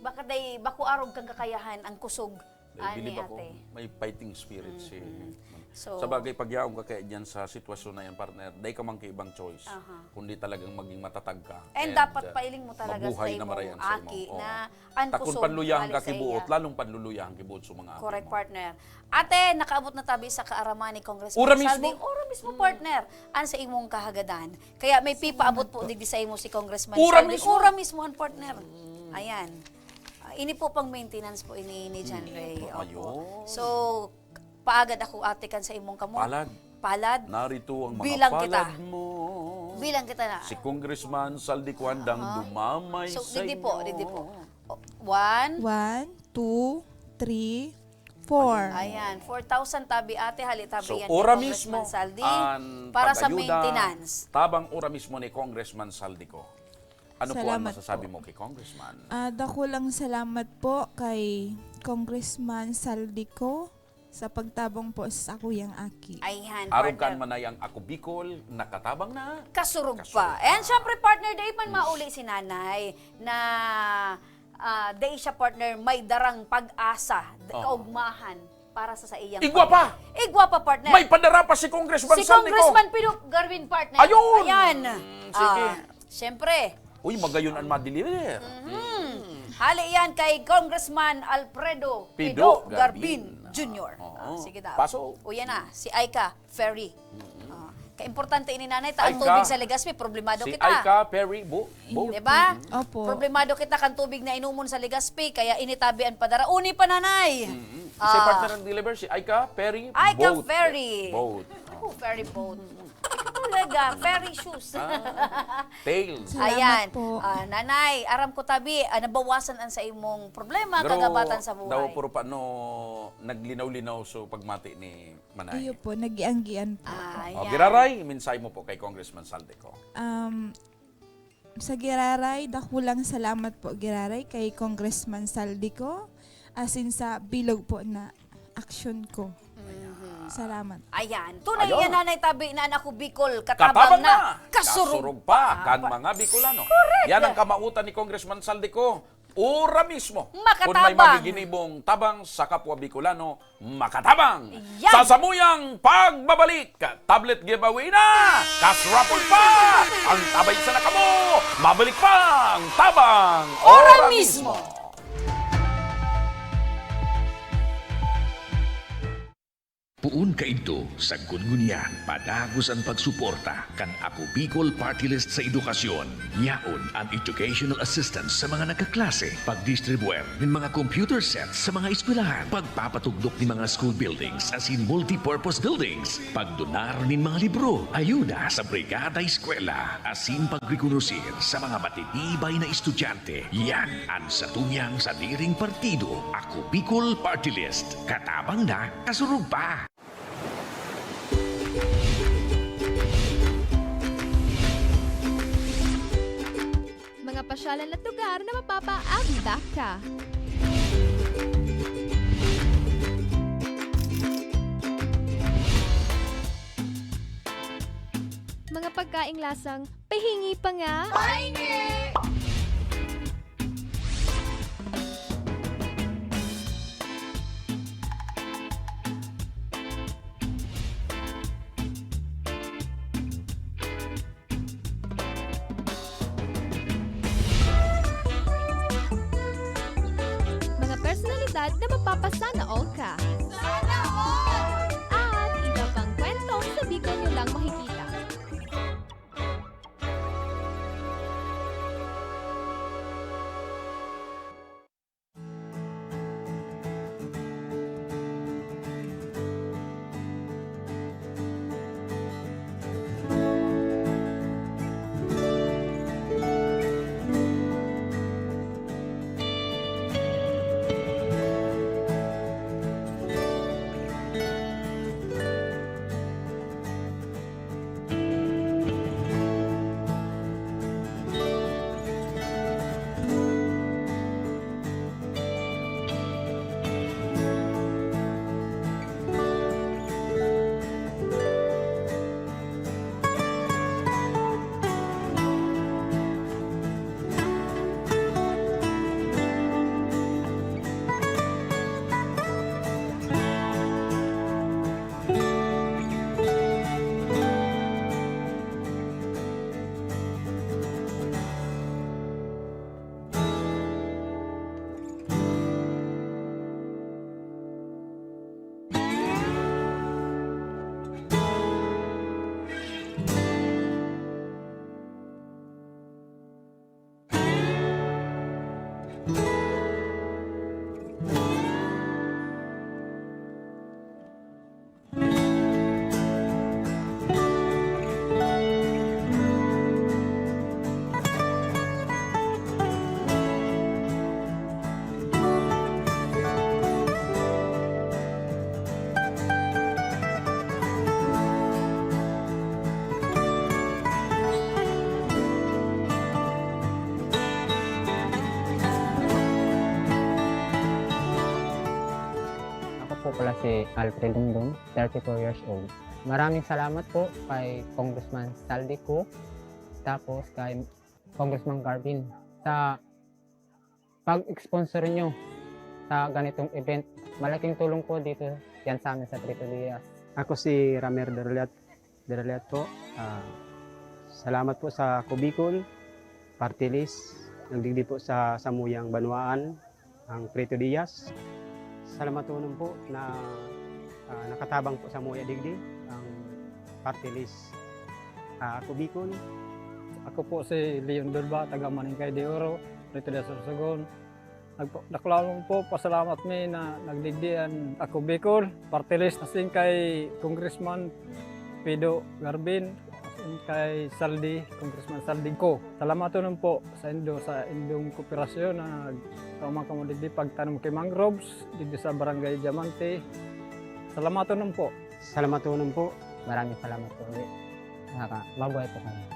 baka day, bako arog kang kakayahan ang kusog Ani, bilib ako, ate. May fighting spirit si Mm-hmm. So, sa bagay, pagyaon ka kaya dyan sa sitwasyon na yan, partner, dai ka man kay ibang choice, Aha. kundi talagang maging matatag ka. And And, dapat uh, pailing mo talaga mabuhay sa na imong marayan sa imo. aki Oo. na Ta kun ankuson panluyahan hali ka sa kibuot, iya. lalong panluluyahan kibuot sa mga aki Correct, mo. partner. Ate, nakaabot na tabi sa kaaraman ni Congressman Ura Saldi. mismo? Ura mismo, Mm. partner. An sa imong kahagadan. Kaya may Salamat pipaabot po po. digdi sa imo si Congressman Ura Saldi. mismo? Ura mismo an partner. Mm. Ayan. Ah, ini po pang maintenance po ini ni John Mm. Ray. Opo. Opo. Ayun. So, paagad ako, ate, kan sa imong kamot. Palad. Palad. Narito ang mga Bilang palad kita. mo. Bilang kita na. Si Congressman Saldi ko handang Aha. dumamay So, sa digdi po, inyo. digdi po. O, one. One, two, three, four. Ayan, four thousand tabi, ate, hali tabi So, yan ni ora Congressman mismo, Saldi. an Para sa pag-ayuda, maintenance. tabang ora mismo ni Congressman Saldi ko. Ano po ang Salamat masasabi po. mo kay Congressman? Ah, dakulang salamat po kay Congressman Saldi ko sa pagtabang po sa sakuyang aki. Ayan, Arog partner. kan manay ang Ako Bicol, nakatabang na. Kasurog Kasurog pa. pa. And syempre, partner, dai man Mm. mauli si nanay na, ah, dai siya, partner, may darang pag-asa, d-, Oh. kaugmahan para sa, sa iyang Igwa pamilya. pa! Igwa pa, partner. May padara pa si Congressman Si Saldi ko. Congressman Pido Garvin, partner. Ayun! Ayan. Mm, sige. Ah, syempre. Uy, magayon an ma-deliver. Mhm. Mm. Hali yan kay Congressman Alfredo Pido Pido Garvin Garvin. Junior. Oo. Ah, sige daw. Paso. O, yan na, si Aika Ferry. Mm. Ah, kaimportante ini, nanay, ta ang Aika. tubig sa Legazpi, problemado Si kita. Aika Ferry, bo-, bo-, Di ba? Mm. Opo. Problemado kita kan tubig na inomon sa Legazpi, kaya ini tabi an padara. Uni pa, nanay. Mm. Si Ah. partner ng deliver, si Aika Ferry Aika Boat. Ferry. Boat. Ako, ferry boat. Ikaw talaga, fairy shoes. Ah, tails. Salamat Ayan. po. Ah, nanay, aram ko tabi, ah, nabawasan an sa imong problema, Pero kagabatan sa buhay. daw puro pa, no, naglinaw-linaw so pagmati ni Manay. Iyo po, nag-ianggian po. Ah, O, ayan. Giraray, mensahe mo po kay Congressman Saldi ko. Um, Sa giraray, dakulang salamat po, giraray, kay Congressman Saldi ko, asin sa bilog po na aksyon ko. Mhm. Salamat. Ayan. Tunay Ayun. yan, Nanay Tabi, na an Ako Bicol, katabang Katabang na, na, kasurog kasurog pa. pa kan Ah, mga Bicolano. Correct. Yan ang kamautan ni Congressman Saldi ko. Ora mismo, Makatabang. kun may magiginibong tabang sa kapwa Bicolano, makatabang. Yan. Sa samuyang pagbabalik, tablet giveaway na! Cash raffle pa! Ang tabay sa nakamo! Mabalik pa ang tabang! Ora Ora mismo! mismo! Poon kaidto, sagkod ngunyan, padagos an pagsuporta kan Ako Bicol Party List sa edukasyon. Yaon an educational assistance sa mga nagkaklase, pagdistribuer nin mga computer sets sa mga eskwelahan, pagpapatugdok nin mga school buildings asin multipurpose buildings, pagdonar nin mga libro, ayuda sa Brigada Eskwela, asin pagrekonosir sa mga matitibay na estudyante. Yan an satuyang sadiring partido, Ako Bicol Party List. Katabang na, kasurog pa! Mga pasyalan at lugar na mapapaabdak ka. Mga pagkaing lasang pahingi pa nga. Pahingi! Mga personalidad na mapapasana all ka. Sana all! At iba pang kwentong sa Bicol nyo lang makikita. Ako po pala si Alfred Dingdong, thirty-four years old. Maraming salamat po kay Congressman Zaldy Co, tapos kay Congressman Garvin sa pag-sponsor nyo sa ganitong event. Malaking tulong po dito yan sa amin sa Trito Diaz. Ako si Ramer Derliat, Derliat po. Ah, salamat po sa Kubikon, Party List, nagdigdi po sa samuyang banwaan, ang Trito Diaz. Salamatonon po na, ah, nakatabang po sa muya digdi ang Party List, ah, Kubikon. Ako po si Leon Durba, taga Maningkay de Oro, Trito Diaz, Sorsogon. Nagpa-, dakulanon po, pasalamat mi na nagdigdi an Ako Bicol, Party List, asin kay Congressman Pido Garbin, asin kay Saldi, Congressman Saldi Co. Salamatonon po saindo sa indong kooperasyon na nagkauma kamo digdi pagtanom ki mangroves digdi sa Barangay Diamante. Salamatonon po. Salamatonon po. Maraming salamat po ulit. Nakaka-, mabuhay po kami.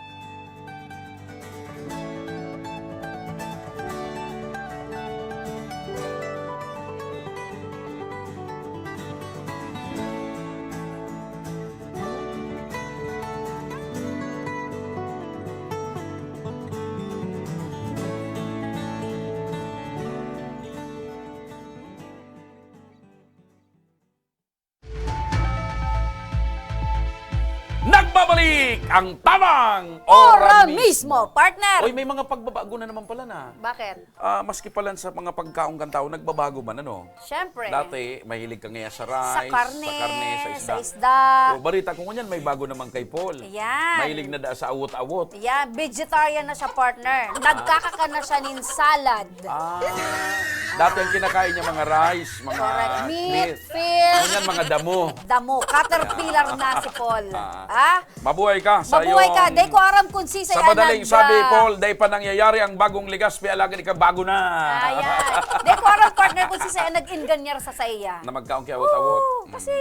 Nagbabalik ang Tamang Ora Ora Mismo. Mismo, partner! Oy, may mga pagbabago na naman pala na. Bakit? Ah, maski pala sa mga pagkaon kan tao, nagbabago man, ano? Siyempre. Dati, mahilig ka ngaya sa rice, Sa karne, sa karne, sa isda. sa isda. O, balita ko ngunyan, may bago naman kay Paul. Yan. Mahilig na da sa awot-awot. Yan, vegetarian na siya, partner. Nagkakakan na siya nin salad. Ah. Dati ang kinakain niya, mga rice, mga Correct. Meat, meat. Fish. Ngunyan, mga damo. Damo. Caterpillar na si Paul. Ah. Ah? Mabuhay ka sa Mabuhay ka. iyong Dai ko aram kung si sa Sa madaling nag- sabi, Paul, dai pa nangyayari ang bagong Legazpi, alagad ikaw bago na. Ayan. Dai ko aram, partner, kung si sa nag-inganyar sa saiya. Na magkaon kay awot-awot. Oo, Mm. kasi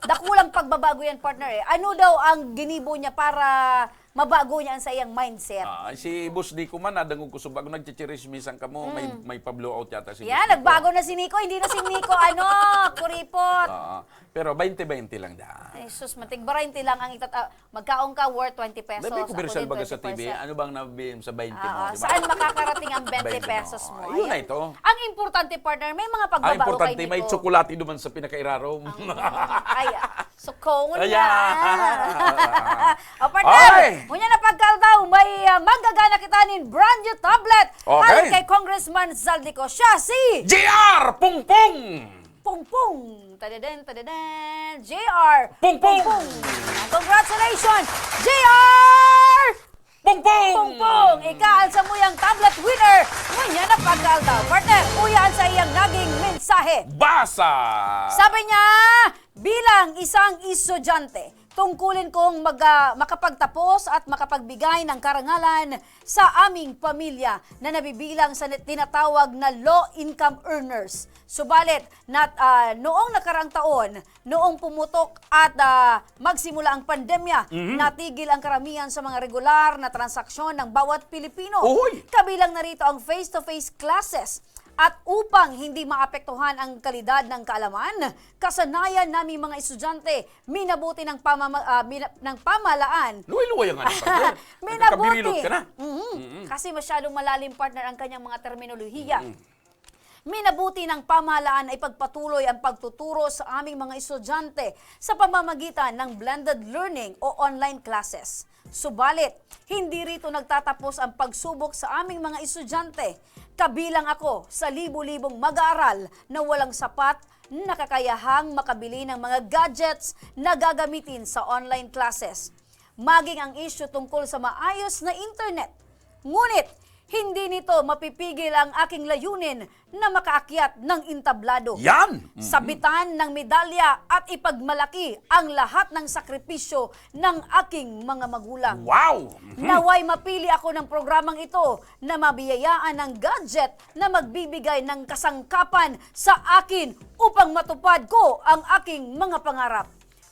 dakulang pagbabago yan, partner, eh. Ano daw ang ginibo niya para mabago niya ang saiyang mindset? Ah, si Boss Dico man, nadangog ko sa bago, nagchichirismisan kamo, may, Mm. may pa-blowout yata si Yan, Boss Dico. nagbago na si Nico. Hindi na si Nico, ano, kuripot. Oo. Pero baynte baynte lang daan. Ay, sus, matig-, baynte lang ang itat-, ah, magkaon ka worth twenty pesos. Dahil may commercial Ako din, baga sa twenty percent. T V, ano bang nabibigay mo sa baynte mo, Ah, di ba? saan makakarating ang twenty Baynte mo. pesos mo? Ayun Ayan. na ito. Ang importante, partner, may mga Ah, pagbabago importante, kay may Nico. tsokolate duman sa pinakairarom. Ang, ay, ah, sukong Ayan. na. O, partner, Okay. ngunyan na pagkaldaw, may, ah, magagana kita nin brand new tablet. Okay. Hali kay Congressman Zaldy Co. Siya si J R Pungpung! Pungpung! Tadadan, tadadan! J R! Pungpung! Pungpung! Congratulations, J R! Pungpung! Pungpung! Ika ang samuyang tablet winner ngunyan na pagkaldaw. Partner, uya an saiyang naging mensahe. Basa! Sabi niya, "Bilang isang estudyante, tungkulin kong mag-, ah, makapagtapos at makapagbigay ng karangalan sa aming pamilya na nabibilang sa tinatawag na low-income earners. Subalit, nat-, ah, noong nakaraang taon, noong pumutok at, ah, magsimula ang pandemya, Mhm. natigil ang karamihan sa mga regular na transaksyon ng bawat Pilipino. Uy! Kabilang na rito ang face-to-face classes. At upang hindi maapektuhan ang kalidad ng kaalaman, kasanayan naming mga estudyante, minabuti ng pamama-, ah, mina-, ng pamahalaan." Luway-luway ang ano, partner. Minabuti. Nagkakabirilot ka na. Mhm. Mhm. Kasi masyadong malalim, partner, ang kanyang mga terminolohiya. Mhm. "Minabuti ng pamahalaan na ipagpatuloy ang pagtuturo sa aming mga estudyante sa pamamagitan ng blended learning o online classes. Subalit, hindi rito nagtatapos ang pagsubok sa aming mga estudyante. Kabilang ako sa libo-libong mag-aaral na walang sapat na kakayahang makabili ng mga gadgets na gagamitin sa online classes. Maging ang isyu tungkol sa maayos na internet. Ngunit, Hindi nito mapipigil ang aking layunin na makaakyat ng entablado. Yan! Mhm. Sabitan ng medalya at ipagmalaki ang lahat ng sakripisyo ng aking mga magulang. Wow! Mhm. Naway mapili ako ng programang ito na mabiyayaan ng gadget na magbibigay ng kasangkapan sa akin upang matupad ko ang aking mga pangarap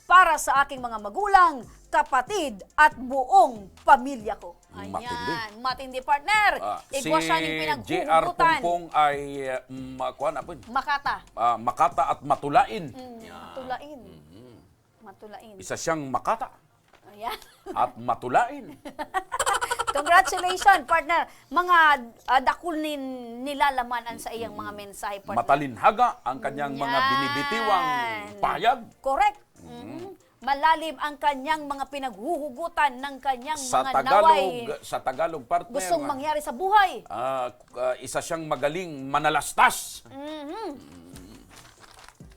para sa aking mga magulang, kapatid, at buong pamilya ko. Ayan, matindi. Matindi, partner. Ah, Igwa si siya ning J R pinaghuhugutan. Pongpong ay, ah, ma-, kuwan, apod? Makata. Ah, makata at matulain. Mm, Yan. matulain. Mhm. Matulain. Isa siyang makata Ayan. at matulain. Congratulations, partner. Mga, ah, dakul nin nilalaman ang sa iyang mga Mm. mensahe, partner. Matalinhaga ang kanyang mga Yan. binibitiwang pahayag. Correct. Mm. Mm. Malalim ang kanyang mga pinaghuhugutan ng kanyang Sa mga Tagalog, naway sa Tagalog, partner, gustong mangyari sa buhay. Ah, ah, isa siyang magaling manalastas. Mhm.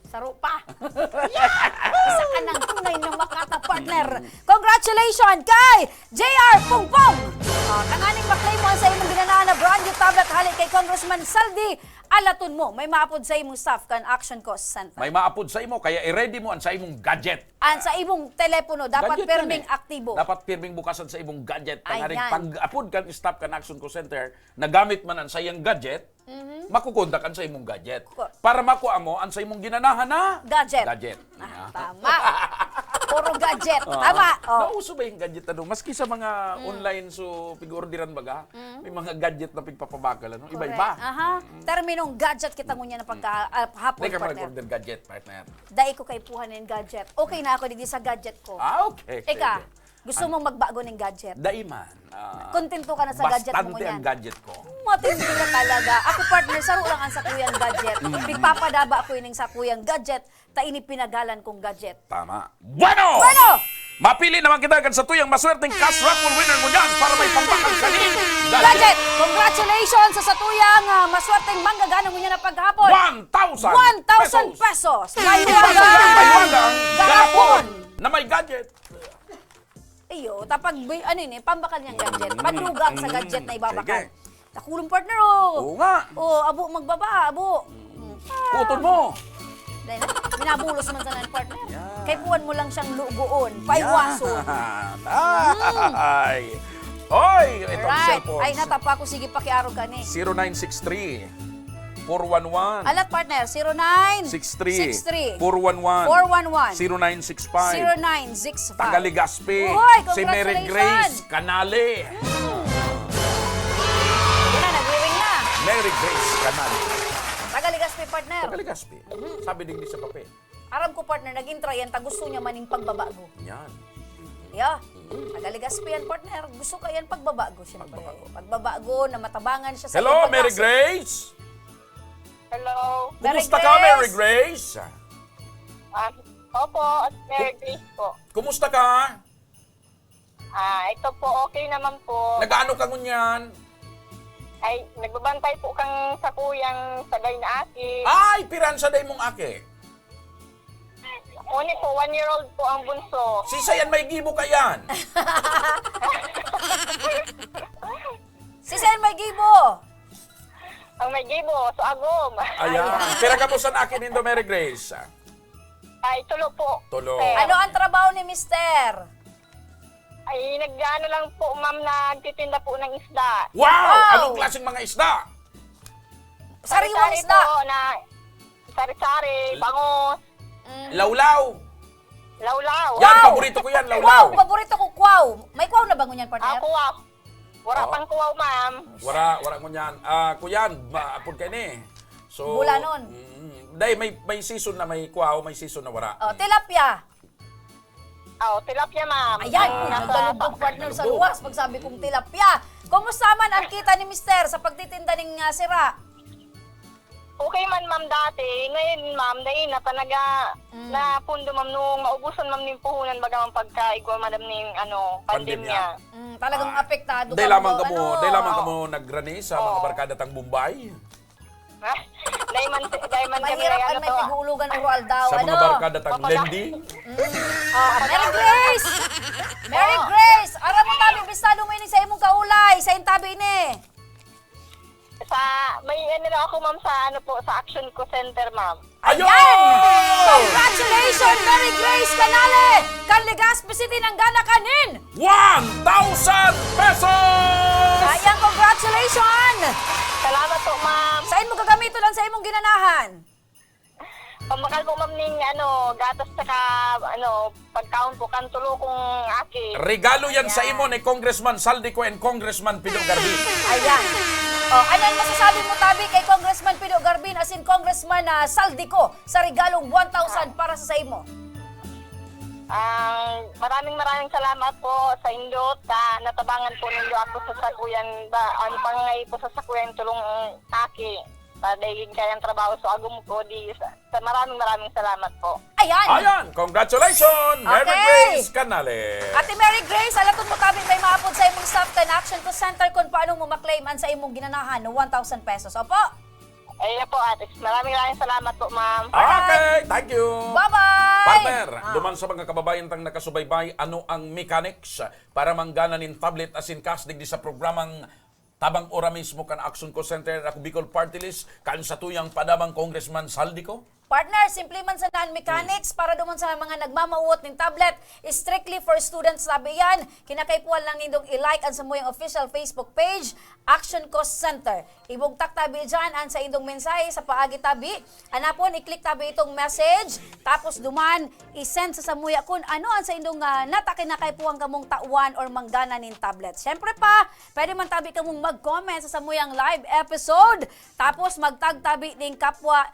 Saro pa. Isa ka ng tunay na makata, partner. Mm. Congratulations kay J R Pongpong! Ah, tanganing maklay mo ang sa imong ginanahan na brand new tablet hali kay Congressman Saldi, alaton mo, may maapod sa imong staff kan Action Cost Center. May maapod sa imo, kaya i-ready mo ang sa imong gadget. Ang sa imong telepono, dapat Gadget yan pirming eh. aktibo. Dapat pirming bukasan sa imong gadget. Tanganing Ayan. pag-apod kan staff kan Action Cost Center, nagamit man ang sa iyang gadget, Mhm. makukondak ang sa imong gadget. Ko- Para makuha mo ang sa imong ginanahan na Gadget. gadget. Ah, tama. Puro gadget. Ah, Tama. Oh. nauso ba yung gadget, ano? Maski sa mga Mm. online, so, pig-orderan baga, Mm. may mga gadget na pigpapabakal, ano? Correct. Iba-iba. Aha. Mm. Terminong gadget kita ngunyan na pagka-, ah, hapon, Teka, partner. mag-order gadget, partner. Dai ko kaipuhan ng gadget. Okay na ako digdi sa gadget ko. Ah, okay. Ika, Sige. gusto An-, mong magbago ng gadget? Dai man. Ah, Kontento ka na sa gadget mo bastante ngunyan? ang gadget ko. Matindi ka talaga. Ako, partner, saro lang ang sakuyang gadget. Mm. Pigpapadaba ako ining sakuyang gadget, ta ini pinagalan kong gadget. Tama. Bueno! Bueno! Mapili naman kita kan satuyang maswerteng cash raffle winner ngunyan para may pambakal kani. Gadget! Congratulations sa satuyang, ah, maswerteng manggagana ngunyan na paghapon. One thousand One thousand pesos. pesos. May One thousand wagang pesos. May wagang garapon. garapon na may gadget. Iyo, tapag, ano yun eh, pambakal niyang gadget. Mm. Madugang sa gadget na ibabakal. Sige. Nakulong, partner, oh. Oo nga. Oh, abo, magbaba, abo. Mm. Mm. Kuton mo. Dahil na, minabulos man sana ng partner. Yan. Kaipuhan mo lang siyang lugoon, paiwaso. Yan. Mm. Ay. Oy, itong Alright. cellphones. Ay, natapa ko. Sige, pakiarog ka ni. Zero nine six three, four one one. Alat, partner, zero nine six three, six three, four one one, four one one, zero nine six five. Zero nine six five. Taga Legazpi, Uy, si Mary congratulations! Grace Canale. Mm. Yan na, nagwi-ring na. Mary Grace Canale. Taga Legazpi, partner. Taga Legazpi. Mhm. Sabi din sa papel. Aram ko, partner, nag-intra yan, ta gusto niya man ning pagbabago. Yan. Yeah. Mm. Taga Legazpi yan, partner. Gusto ka yan pagbabago, siyempre. Pagbabago. Pagbabago na matabangan siya sa Hello, iyang Mary pag-asa. Grace? Hello. Merry Kumusta ka, Mary Grace. Grace? Ah, opo, at Merry Ku- Grace po. Kumusta ka? Ah, ito po, okay naman po. Nag-aano ka ngunyan? Ay, nagbabantay po kang sakuyang sagay na aki. Ay, piran saday mong aki? Uni po, one year old po ang bunso. Siisay an may gibo kaiyan? Siisay an may gibo? Ang may gibo, sa agom. Ayan. Ayan. Pira gabos an aki nindo, Mary Grace? Ay, tulo po, Tulo. sir. Ano ang trabaho ni mister? Ay, nag-ano lang po, ma'am, nagtitinda po ng isda. Wow! Wow! Anong klaseng mga isda? Sariwang Sari-sari isda. po na sari-sari, L- bangus, Mm. Lawlaw. lawlaw. Yan, Wow! paborito ko yan, lawlaw. Wow! Paborito ko, kwaw. May kwaw na ba ngunyan, partner? Ah, kuwaw. Wala Oo. pang kuwaw, ma'am. Wala, wala ngunyan. Ah, kuyan, ma-, apod ka ni. So, Bulanon. mm, dahil may, may season na may kwaw, may season na wala. Oh, Mm. tilapia. Oh, tilapia, ma'am. Ayan, Ah. nagdalugdog, partner, sa Nagdalugdog. luwas pag sabi kong tilapia. Kumusta man ang kita ni mister sa pagtitinda ning, ah, sira? Okay man, ma'am, dati. Ngayon, ma'am, dai na talaga Mm. na pundo, ma'am, nung maubusan, ma'am, ning puhunan, baga, ma'am, pagkaigwa, madam, ning, ano, Pandemya. pandemya. Mm, talagang Ah, apektado dahil kamo, lamang kamo, ano? dahil lamang Oo. kamo nagrani sa mga Oo. barkada tang Bombay. Dai man, dai man kami Mahirap nag-ano ang may to, ah. pighuulugan oro aldaw, Sa mga ano? barkada tang Papaga- Lendi. Mm. Ah, Merry Grace! Merry Oh. Grace! Aram mo, tabi, bistado mo ini sa imong kaulay, sa intabi ini. Sa, may ano lang ako, ma'am, sa ano po, sa Action Co Center, ma'am. Ayun! Ayan! Congratulations, Mary Grace Canale! Kan Legazpi City, nanggana ka nin one thousand pesos! Ayan, congratulations! Salamat po, ma'am. Sain mo gagamiton an saimong ginanahan? Pambakal po, ma'am, ning ano, gatas tsaka ano, pagkaon po kan tulo kong aki. Regalo yan sa imo ni Congressman Saldico and Congressman Pido Garbin. Ayan. O, ano ang masasabi mo, tabi, kay Congressman Pido Garbin asin Congressman ah, Saldico sa regalong one thousand para sa saimo? Ang maraming maraming salamat po sa indo ta natabangan po nindo ako sa sakuyan ba ang pangangay po sa sakuyan tulong aki para dahil kayang trabaho sa agum ko di sa, sa maraming maraming salamat po. Ayan. Ayan, congratulations, Mary Okay. Grace Canale. Ate Mary Grace, alaton mo tabi may maapod sa imong staff kan Action Co Center kung paano mo maklaim an sa imong ginanahan na one thousand pesos. Opo. Ayun po, ate. Maraming maraming salamat po, ma'am. Okay, thank you. Bye-bye! Partner, Ah. duman sa mga kababayan tang nakasubaybay, ano ang mechanics para manggana nin tablet asin cash digdi sa programang Tabang Ora Mismo kan Action Co Center, Ako Bicol Party List, kan satuyang padabang Congressman Saldico? Partner, simple man sana ang mechanics para duman sa mga nagmamawot nin tablet. Strictly for students, sabi yan. Kinakaipuhan lang nindong i-like ang samuyang official Facebook page, Action Co Center. Ibugtak tabi dyan ang sa indong mensahe sa paagi tabi. Anapon, i-click tabi itong message. Tapos duman, i-send sa samuya kun ano ang sa indong uh, nata kinakaipuhan kamong tauan or manggana nin tablet. Siyempre pa, pwede man tabi kamong mag-comment sa samuyang live episode. Tapos magtag tabi ning kapwa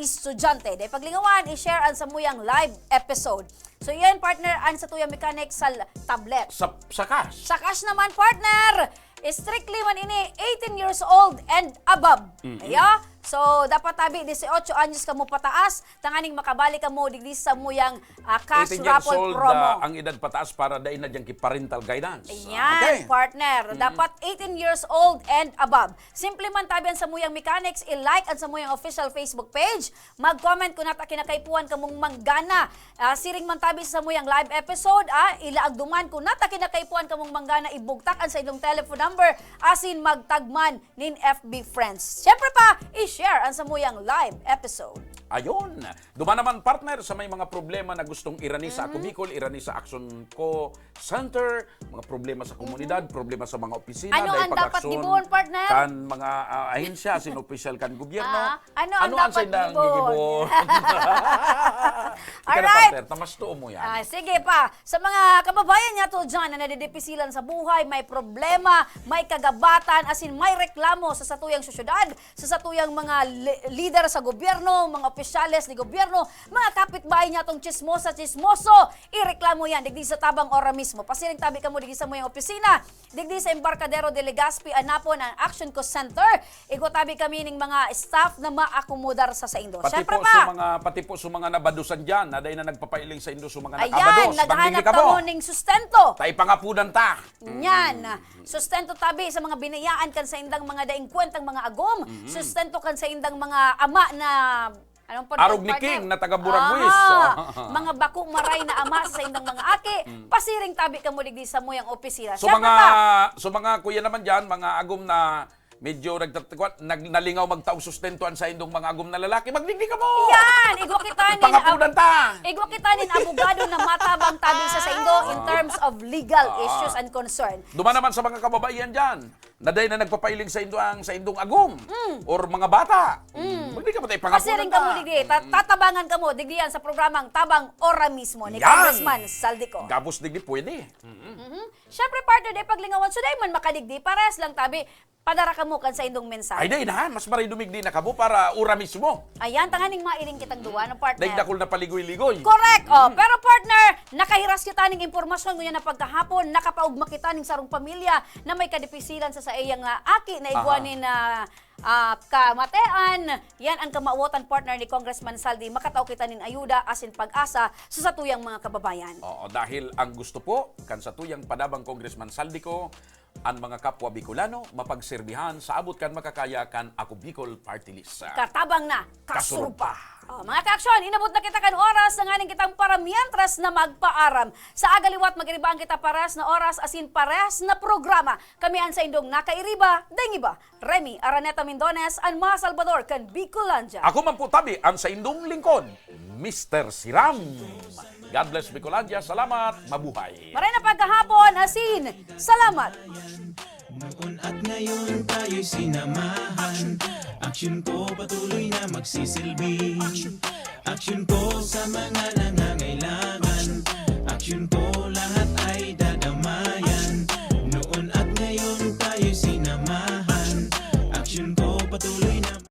estudyante. Dai paglingawan, i-share ang samuyang live episode. So yan, partner, ang sa tuyang mechanic sa l- tablet. Sa, sa cash? Sa cash naman, partner, strictly man ini, eighteen years old and above. Ayo? So, dapat tabi, dieciocho anyos kamo pataas, tanganing makabalik kamo digdi sa muyang ah, cash eighteen years raffle old, promo. ah, ang edad pataas para dai na dyan ki parental guidance. Yan, Okay. partner. Dapat eighteen years old and above. Simple man tabi ang samuyang mechanics, i-like ang samuyang official Facebook page, mag-comment kung nata kinakaipuhan kamong manggana. Ah, siring man tabi sa samuyang live episode, ah, ilaag duman kung nata kinakaipuhan kamong manggana, ibugtak ang sa inyong telephone number, asin magtagman nin F B friends. Siyempre pa, i-share ang samuyang live episode. Ayun. Duman naman, partner, sa may mga problema na gustong irani sa Ako Bicol, irani sa Action Co Center, mga problema sa komunidad, problema sa mga opisina, Ano dahil ang dapat pag-aksyon gibohon, partner? Kan mga ah, ahensya, sin opisyal kan gobyerno. Ah, ano ang dapat sa indang gibohon? gigibohon? Ika na, Alright. Partner, tamas tuo mo yan. Ah, sige pa. Sa mga kababayan niya to dyan na nadidipisilan sa buhay, may problema, may kagabatan, asin may reklamo sa satuyang sosyedad, sa satuyang mga li- lider sa gobyerno, mga opisyales ni gobyerno, mga kapitbahay niya tong chismosa, chismoso, ireklamo yan, digdi sa tabang ora mismo. Pasiring tabi kamo digdi sa muyang opisina, digdi sa Embarcadero de Legazpi, anapon ang Action Co Center. Igwa tabi kami ning mga staff na maakomodar sa saindo. Pati Siyempre po pa, sa mga pati po sa mga nabadusan diyan, na dai na nagpapailing sa indo sa mga ayan, nakabados. naghanap Magdigdi ka po. kamo ning sustento. Tay pangapunan ta. Yan. Sustento tabi sa mga binayaan kan saindang mga daing kwentang mga agom. Sustento kan saindang mga ama na anong po Arog ni partner? King na taga Buraguis. Aha. Oh. Mga bako maray na ama sa saindang mga aki. Pasiring tabi kamo digdi sa muyang opisina. So Siyempre mga pa, so mga kuya naman diyan, mga agom na medyo nagtatakwat, nag, nalingaw magtaong sustento an saindong mga agom na lalaki, magdigdi ka mo. Yan! Igwa kita nin Pangapunan ta. Igwa kita nin abogado na matabang tabi sa saindo in terms of legal issues and concern. Duman naman sa mga kababaihan diyan, na dai na nagpapailing sa indo ang sa indong agom or mga bata. Magdigdi ka mo tay pangapunan Pasiring ta. kamo digdi, ta- tatabangan kamo digdi yan sa programang Tabang Ora Mismo ni Yan! Congressman Saldico. Gabos digdi pwede. Siyempre, partner, dai paglingawan, so dai man makadigdi, parehas lang tabi, padara kamo kan saindong mensahe. Ay, dai na, mas maray dumigdi na kamo para ora mismo. Ayan, tanganing mailing kitang duwa, no, partner? Dai dakul na paligoy-ligoy. Correct. Oh, pero partner, nakahiras kita ning impormasyon ngunyan na pagkahapon, nakapaugma kita ning sarong pamilya na may kadipisilan sa saiyang ah, aki na igwa Aha. nin na ah, kamatean. Yan ang kamawotan, partner, ni Congressman Saldi. Makatao kita nin ayuda asin pag-asa sa satuyang mga kababayan. Oo, dahil ang gusto po kan satuyang padabang Congressman Saldico, an mga kapwa Bicolano mapagserbihan sa abot kan makakaya kan Ako Bicol Party List. Katabang na, kasurog Kasurog pa. pa. Oh, mga ka-aksyon, inabot na kita kan oras na nganing kitang paramientras na magpaaram. Sa aga liwat, mag-iriba ang kita pares na oras asin pares na programa. Kami an saindong nakairiba, deng iba. Remy Araneta Mindones, an mga Salvador kan Bicolandia. Ako man po tabi ang saindong lingkod, Mister Siram. God bless Bicolandia. Salamat. Mabuhay. Maray na pagkahapon, asin salamat. Noon at ngayon tayo'y sinamahan. Aksyon ko patuloy na magsisilbi. Aksyon ko sa mga nangangailangan. Aksyon ko lahat ay dadamayan. Noon at ngayon tayo'y sinamahan. Aksyon ko patuloy na